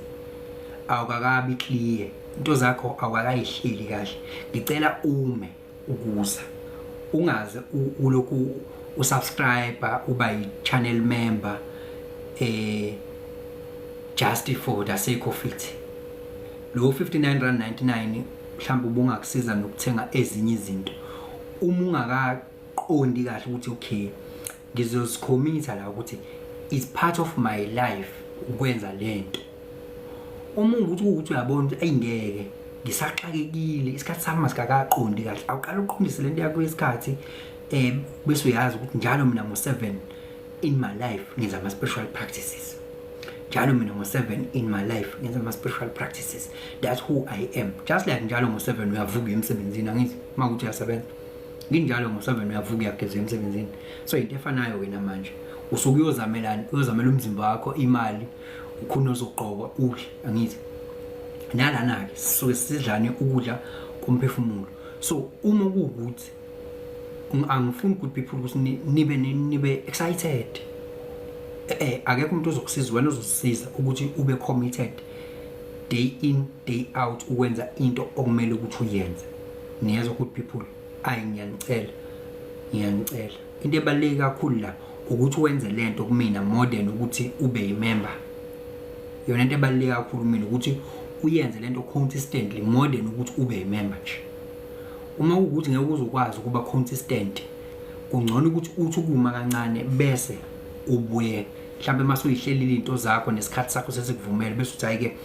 awukakabi clear into zakho awukakayihleli kahle ngicela ume ukuza ungaze ulokhu usubscribe uba yi-channel member eh just for the sake of it lo 59 rand 99 mhlawumbe ubungakusiza nokuthenga ezinye izinto uma ungakaqondi kahle ukuthi okay ngizozikhomitha la ukuthi it's part of my life ukwenza lento uma ukuthi ukuthi uyabona ukuthi ayingeke ngisaxakekile isikhathi sami masikakaqondi kahle awuqala uqondise lento yakho yesikhathi eh bese uyazi ukuthi njalo mina ngo-7 in my life ngenza ama-spiritual practices njalo mina ngo-7 in my life ngenza ama-spiritual practices that's who i am just like njalo ngo-7 uyavuka emsebenzini angithi uma ukuthi uyasebenza nginjalo ngo-7 uyavuka uyageza emsebenzini so into efanayo-ke namanje usuke uyozamelani uyozamela umzimba wakho imali ukhona ozogqoka udle angithi nalana-ke sisuke sidlane ukudla komphefumulo so uma kuwukuthi angifuni good people ukuthi nibe nibe excited eh akekho umuntu ozokusiza wena ozosiza ukuthi ube committed day in day out ukwenza into okumele ukuthi uyenze niyezwa good people ayi ngiyanicela ngiyanicela into ebaluleke kakhulu la ukuthi wenze lento kumina more than ukuthi ube yimember yona into ebaluleke kakhulu kumina ukuthi uyenze lento consistently more than ukuthi ube yimember nje uma kuwukuthi ngeke uzokwazi ukuba consistent kungcono ukuthi uthi ukuma kancane bese ubuye mhlawumbe uma suyihlelile into zakho nesikhathi sakho sesikuvumele bese uthi hayi-ke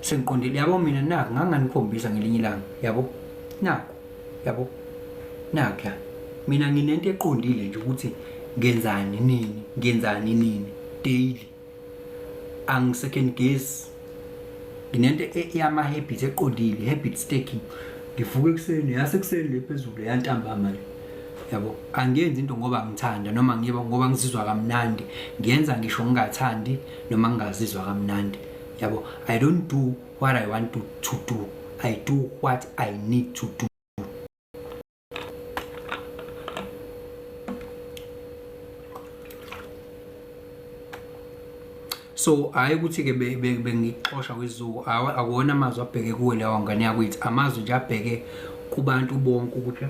sengiqondile yabo mina naku nganganikhombisa ngelinye ilanga yabo naku yabo naku ya mina nginento eqondile nje ukuthi ngenzani nini ngenzani nini daily angi-second guess nginento e, yama-habit eqondile habit stacking ngivuka ekuseni yasekuseni le phezulu yantambama le yabo angiyenzi into ngoba ngithanda noma ngiba ngoba ngizizwa kamnandi ngiyenza ngisho ngingathandi noma ngingazizwa kamnandi yabo i don't do what i want to, to do i do what i need to do so hhayi ukuthi-ke bengixosha kwizuku akuwona amazwi abheke kuwe lawa ngane yakwethu amazwi nje abheke kubantu bonke ukuthi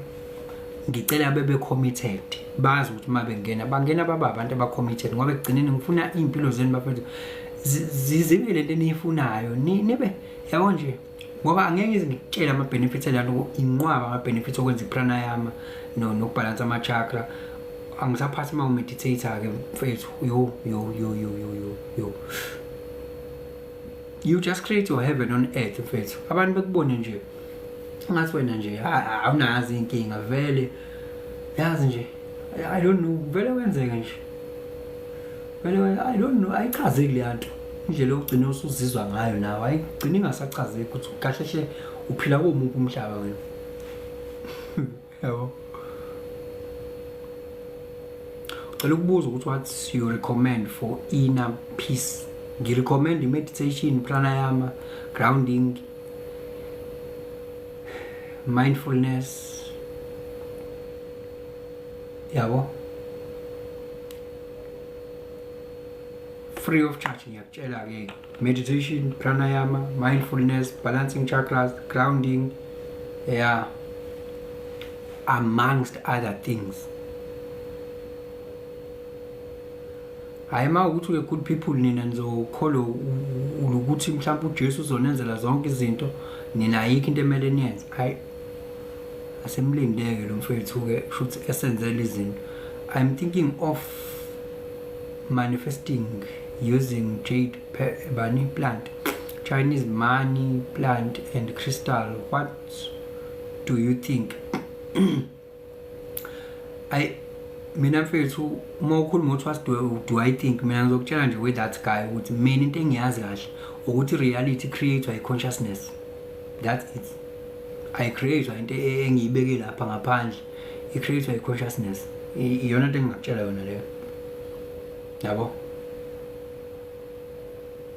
ngicela bebe committed bazi ukuthi uma bengena bangena baba abantu aba-committed ngoba ekugcineni ngifuna iy'mpilo zenu bafethu zibe lento eniyifunayo nibe yabo nje ngoba angeke ngize ngikutshele ama-benefits alana inqwaba ama-benefits okwenza i-pranayama nokubhalansa ama-chakra angisaphathi uma umeditator-ke mfethu yo yo yo yo yo yo yo you just create your heaven on earth mfethu abantu bekubone nje Ngathi wena nje awunazi inkinga vele, yazi nje, I don't know, vele kwenzeka nje vele, I don't know, ayichazeki leya nto. Indlela ogcina usuzizwa ngayo nawe ayigcina ingasachazeki ukuthi kahle hle uphila komuphi umhlaba wena, yabo. Cela ukubuza ukuthi what you recommend for inner peace? Ngirecommend i-meditation, pranayama, grounding, mindfulness, yabo, free of charge. Ngiyakutshela-ke, meditation, pranayama, mindfulness, balancing chakras, grounding, yeah, amongst other things. Hhayi, uma ukuthi uke good people, nina nizokholwa ukuthi mhlawumbe uJesu uzonenzela zonke izinto, nina ayikho into emele niyenze. Hayi, asemlindeke lo mfethu-ke, kusho ukuthi esenzele izinto. I'm thinking of manifesting using jade bani plant, Chinese money plant and crystal. What do you think? Ayi, mina mfethu, uma ukhuluma ukuthi what do I think, mina ngizokutshela nje with that guy ukuthi mina into engiyazi kahle ukuthi reality create i-consciousness, that's it. Ayi-create into engiyibeke lapha ngaphandle, i-create i-consciousness. Iyona into engingakutshela yona leyo, yabo.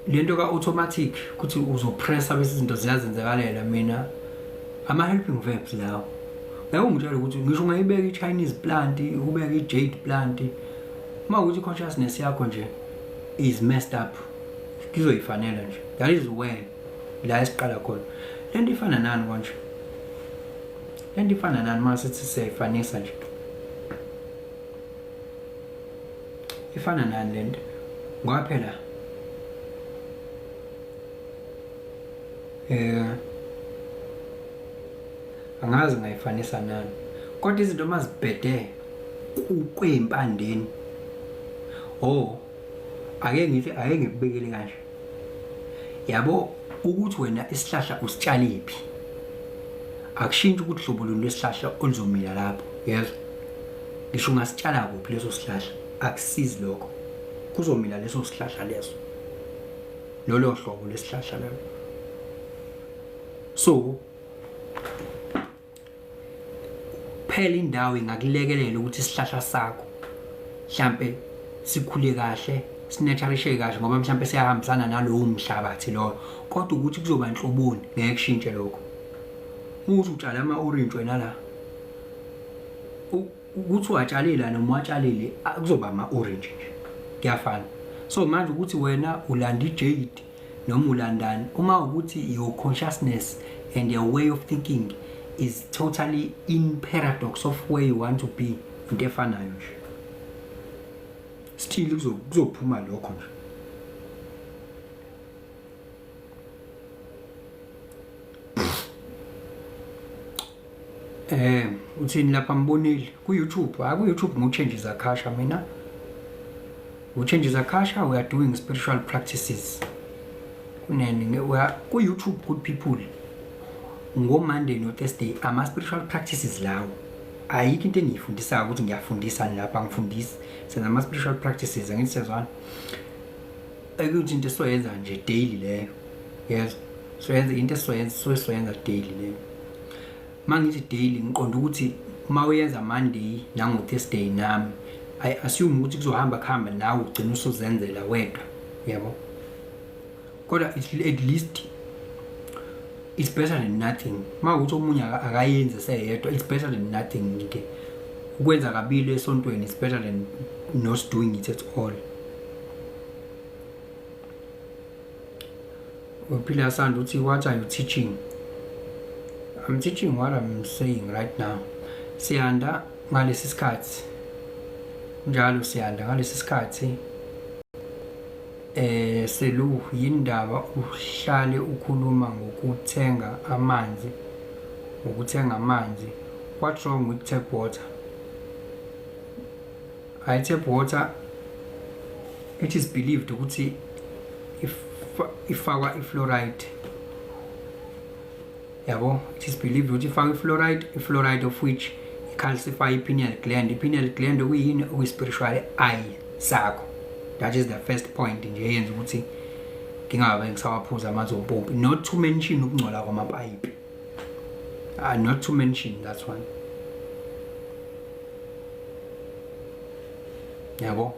Lento ka-automatic ukuthi uzopressa bese izinto ziyazenzekalela, mina ama-helping verbs lawo. Ngeke ungitshele ukuthi ngisho ungayibeka i-Chinese plant, ubeke i-jade plant, uma ukuthi i-consciousness yakho nje is messed up, kuzoyifanela nje. That is where la esiqala khona. Lento ifana nani konje? Lento ifana nani uma sithi siyayifanisa nje? Ifana nani lento? Ngoba phela angazi ngayifanisa nani, kodwa izinto mazibhede kwempandeni. Oh, ake ngithi, ake ngikubekele kanje, yabo, ukuthi wena isihlahla usitshalephi akushintshi ukuthi hlobo luni lwesihlahla oluzomila lapho, yezwa. Ngisho ungasitshala kuphi leso sihlahla, akusizi lokho, kuzomila leso sihlahla leso, lolo hlobo lwesihlahla lelo. So phela indawo ingakulekelela ukuthi isihlahla sakho mhlambe sikhule kahle, sinaturishe kahle, ngoba mhlambe siyahambisana nalowo mhlabathi loyo, kodwa ukuthi kuzoba nhloboni ngeke kushintshe lokho. Ukuthi utshala ama-orange wena la, ukuthi uwatshalile noma uwatshalile, kuzoba ama-orange nje, kuyafana. So manje ukuthi wena ulanda i-jade noma ulandani, uma ukuthi your consciousness and your way of thinking is totally in paradox of where you want to be, into efanayo nje, still kuzophuma lokho nje. Uthini lapha mbonile ku YouTube? Hayi, ku YouTube ngu Changes Akasha mina. U Changes Akasha, we are doing spiritual practices. Kunene ku YouTube, good people. Ngo Monday no Thursday ama spiritual practices lawo. Ayikho into engiyifundisayo ukuthi ngiyafundisa lapha, ngifundisi. Senza ama spiritual practices, angithi siyazwana. Ekuthi into esizoyenza nje daily leyo. Yes. Soyenza into esizoyenza, soyenza daily leyo. Mangithi daily ngiqonda ukuthi uma uyenza Monday nango Thursday nami, I assume ukuthi kuzohamba kuhamba nawe ugcina usuzenzela wedwa, yabo. Kodwa at least it's better than nothing. Uma ukuthi omunye akayenzi seyedwa, it's better than nothing ke. Ukwenza kabili esontweni it's better than not doing it at all. Uphila Sand uthi, "What are you teaching?" I'm teaching what I'm saying right now. Siyanda ngalesi sikhathi. Njalo siyanda ngalesi sikhathi. Selu, yindaba uhlale ukhuluma ngokuthenga amanzi, ngokuthenga amanzi? What's wrong with tap water? I tap water, it is believed ukuthi ifakwa ifluoride. Yabo, it is believed ukuthi ifaka i-fluoride, i-fluoride of which i-calcify i-pineal gland, i-pineal gland okuyini, okuyi-spiritual eye sakho. That is the first point nje eyenza ukuthi ngingabe ngisawaphuza amanzi ompompi, not to mention ukungcola kwamapayipi. Not to mention that one. Yabo,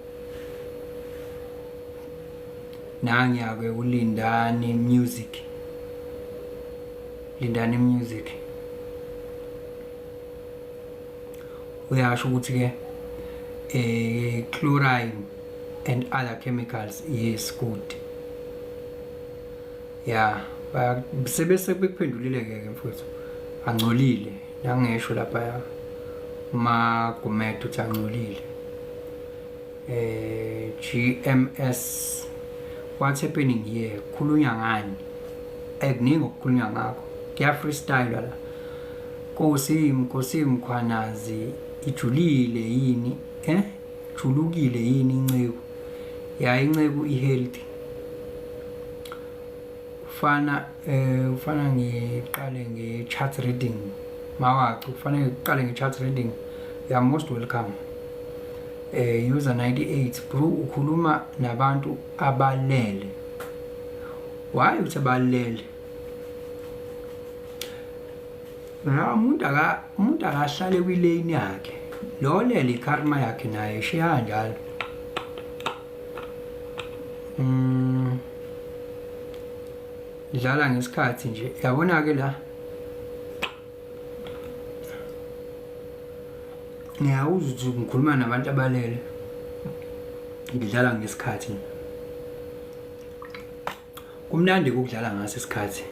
nangiya-ke uLindani Music, Lindani Music uyasho ukuthi-ke chlorine and other chemicals. Yes, good. Ya, sebese bekuphendulile-ke ke mfowethu, angcolile nangesho lapha maGumede ukuthi angcolile. GMS, what's happening here? Khulunywa ngani? Ekuningi okukhulunywa ngakho, kuya freestyle la. Nkosi, Nkosi Mkhwanazi, ijulile yini, julukile yini inceku ya inceku i-healthy? Kufana kufana ngiqale nge-chart reading mawacu, kufanele ngiqale nge-chart reading. You are most welcome. User 98, bro, ukhuluma nabantu abalele. Why uthi abalele? La umuntu akahlale kwilane yakhe, lo lele ikarma yakhe naye ishiya kanjalo. Dlala ngesikhathi nje, yabona ke la ngiyawuza ukuthi ngikhuluma nabantu abalele, ngidlala ngesikhathi. Kumnandi ukudlala ngaso isikhathi,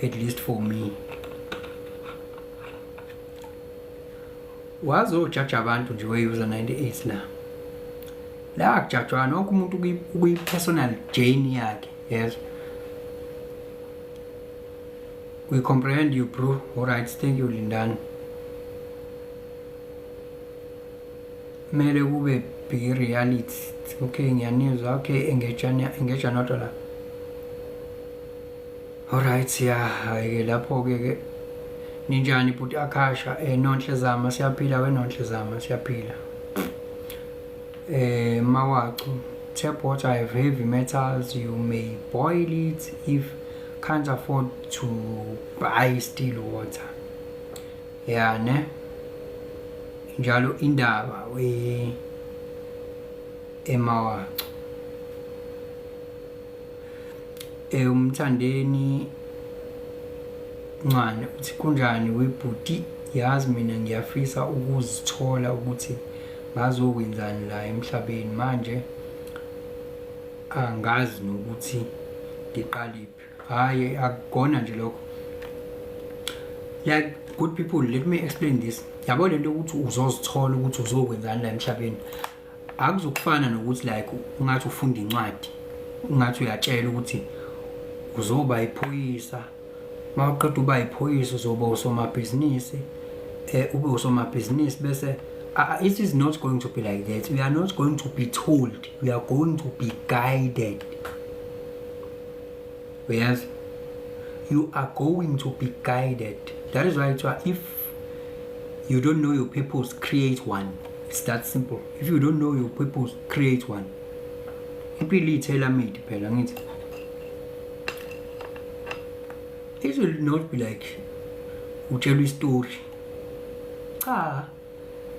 at least for me. Wazojaja abantu nje we-user 98 la la akujajwana, wonke umuntu ukuyi-personal journey yakhe. Yes, we comprehend you, bro. All right, thank you, Lindani. Kumele kube be reality. Okay, ngiyanizwa. Okay, engage, engage nodwa la. Alright, ya, hayi-ke lapho-ke ke ninjani bhuti Akasha? Nonhle Zama, siyaphila. Wenonhle Zama, siyaphila. Mawacu, tap water have heavy metals, you may boil it if can't afford to buy still water. Ya ne, njalo indaba we emawacu. Umthandeni Ncwane uthi kunjani webhuti, yazi mina ngiyafisa ukuzithola ukuthi ngazokwenzani la emhlabeni, manje angazi nokuthi ngiqalephi. Hhayi, akukona nje lokho. Like, good people, let me explain this. Yabo, lento ukuthi uzozithola ukuthi uzokwenzani la emhlabeni akuzokufana nokuthi like ungathi ufunda incwadi, ungathi uyatshela ukuthi uzoba iphoyisa, mawuqeda uba iphoyisa uzoba usomabhizinisi, ube usomabhizinisi bese. It is not going to be like that. We are not going to be told, we are going to be guided. Yes, you are going to be guided. That is why if you don't know your purpose, create one. It's that simple. If you don't know your purpose, create one. Impilo iyi-tailor made phela, ngithi it will not be like utshelwa isitori. Cha,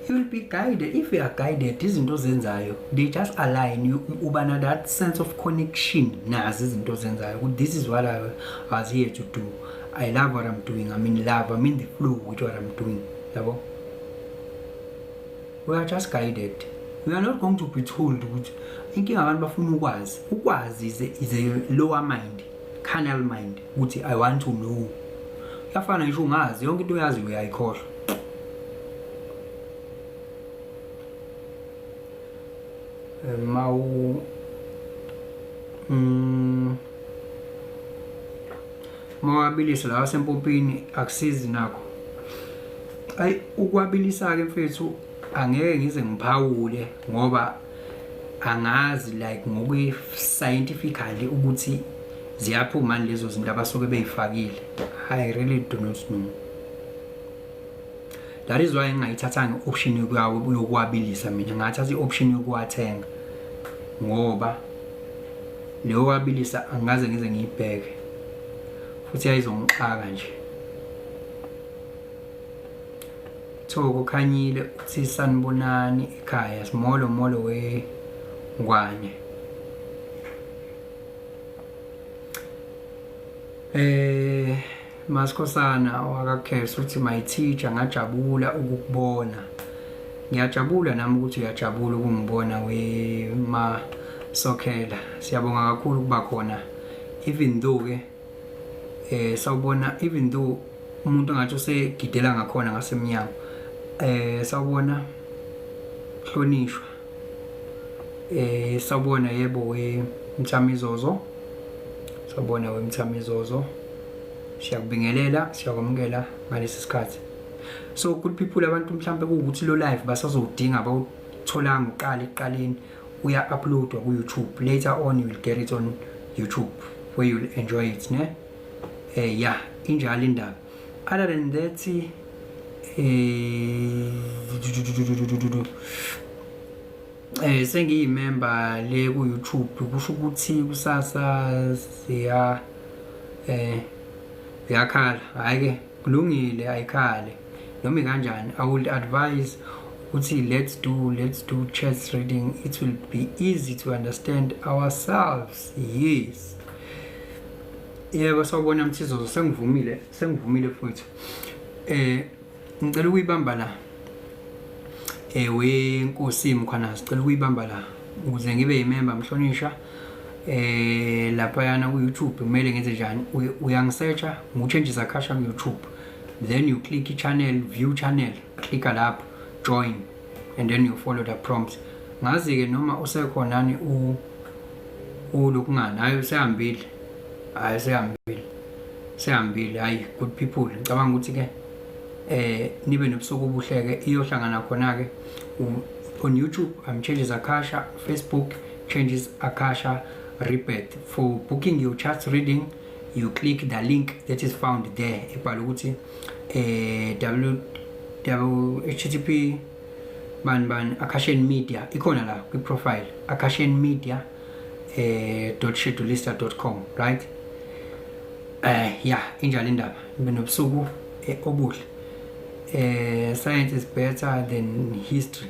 you will be guided. If you are guided, izinto ozenzayo, they just align you, uba na that sense of connection nazo izinto ozenzayo ukuthi this is what I was here to do. I love what I'm doing, I'm in love, I'm in the flow with what I'm doing. Yabo, we are just guided, we are not going to be told. Ukuthi inkinga abantu bafuna ukwazi, ukwazi is a lower mind, carnal mind, ukuthi I want to know. Kuyafana ngisho ungazi yonke into oyaziyo uyayikhohlwa. Mawu mawabilisa lawa sempompini akusizi nakho. Ayi, ukwabilisa ke mfethu angeke ngize ngiphawule ngoba angazi like ngokwe scientifically ukuthi Ziyaphuma lezo zinto abasuke beyifakile? I really do not know. That is why ngingayithathanga i-option yokuwabilisa. Mina ngathatha i-option yokuwathenga, ngoba leyo wabilisa angikaze ngize ngiyibheke futhi, yayizongixaka nje. Thoko Khanyile uthi, "Sanibonani ekhaya." Molo, molo wengwane. Masikhosana wakaKhesi uthi, "My teacher, ngajabula ukukubona." Ngiyajabula nami ukuthi uyajabula ukungibona, we Masokhela. Siyabonga kakhulu ukuba khona, even though ke sawubona, even though umuntu engathi usegidela ngakhona ngasemnyango. Sawubona hlonishwa. Sawubona, yebo, we Mthamizozo. Sawubona we Mthamizozo. Siyakubingelela, siyakwamukela ngalesi sikhathi. So good people, abantu mhlambe kuwukuthi lo live basazowudinga, bawutholanga uqala ekuqaleni, uya uploadwa ku YouTube. Later on you will get it on YouTube where you will enjoy it, ne? Yeah, injalo indaba. Other than that, sengiyimember le ku YouTube, kusho ukuthi kusasa siya ziyakhala. Hayi ke, kulungile, ayikhale noma kanjani. I would advise ukuthi let's do chart reading. It will be easy to understand ourselves. Yes, yebo, sawubona Mthizozo. Sengivumile, sengivumile futhi. Ngicela ukuyibamba la, wenkosi Mkhwanazi, sicela ukuyibamba la ukuze ngibe yimember, mhlonisha, lapha yana ku YouTube. Kumele ngenze njani? Uyangisearcha ngu-Changes Akasha ku YouTube, then you click i-channel, view channel, clicka lapho, join, and then you follow the prompts. Ngazi ke noma usekhonani u ulokungani. Hayi, usehambile, hayi, sehambile, sehambile. Hayi, good people, ngicabanga ukuthi ke nibe nobusuku obuhle ke. Iyohlangana khona ke on YouTube, I'm Changes Akasha, Facebook, Changes Akasha Rebirth. For booking your chart reading, you click the link that is found there, ebhala ukuthi w w http bani bani Akashian Media. Ikhona la kwi profile, Akashian Media .schedulista.com, right? Yeah, injalo indaba. Nibe nobusuku obuhle. Science is better than history.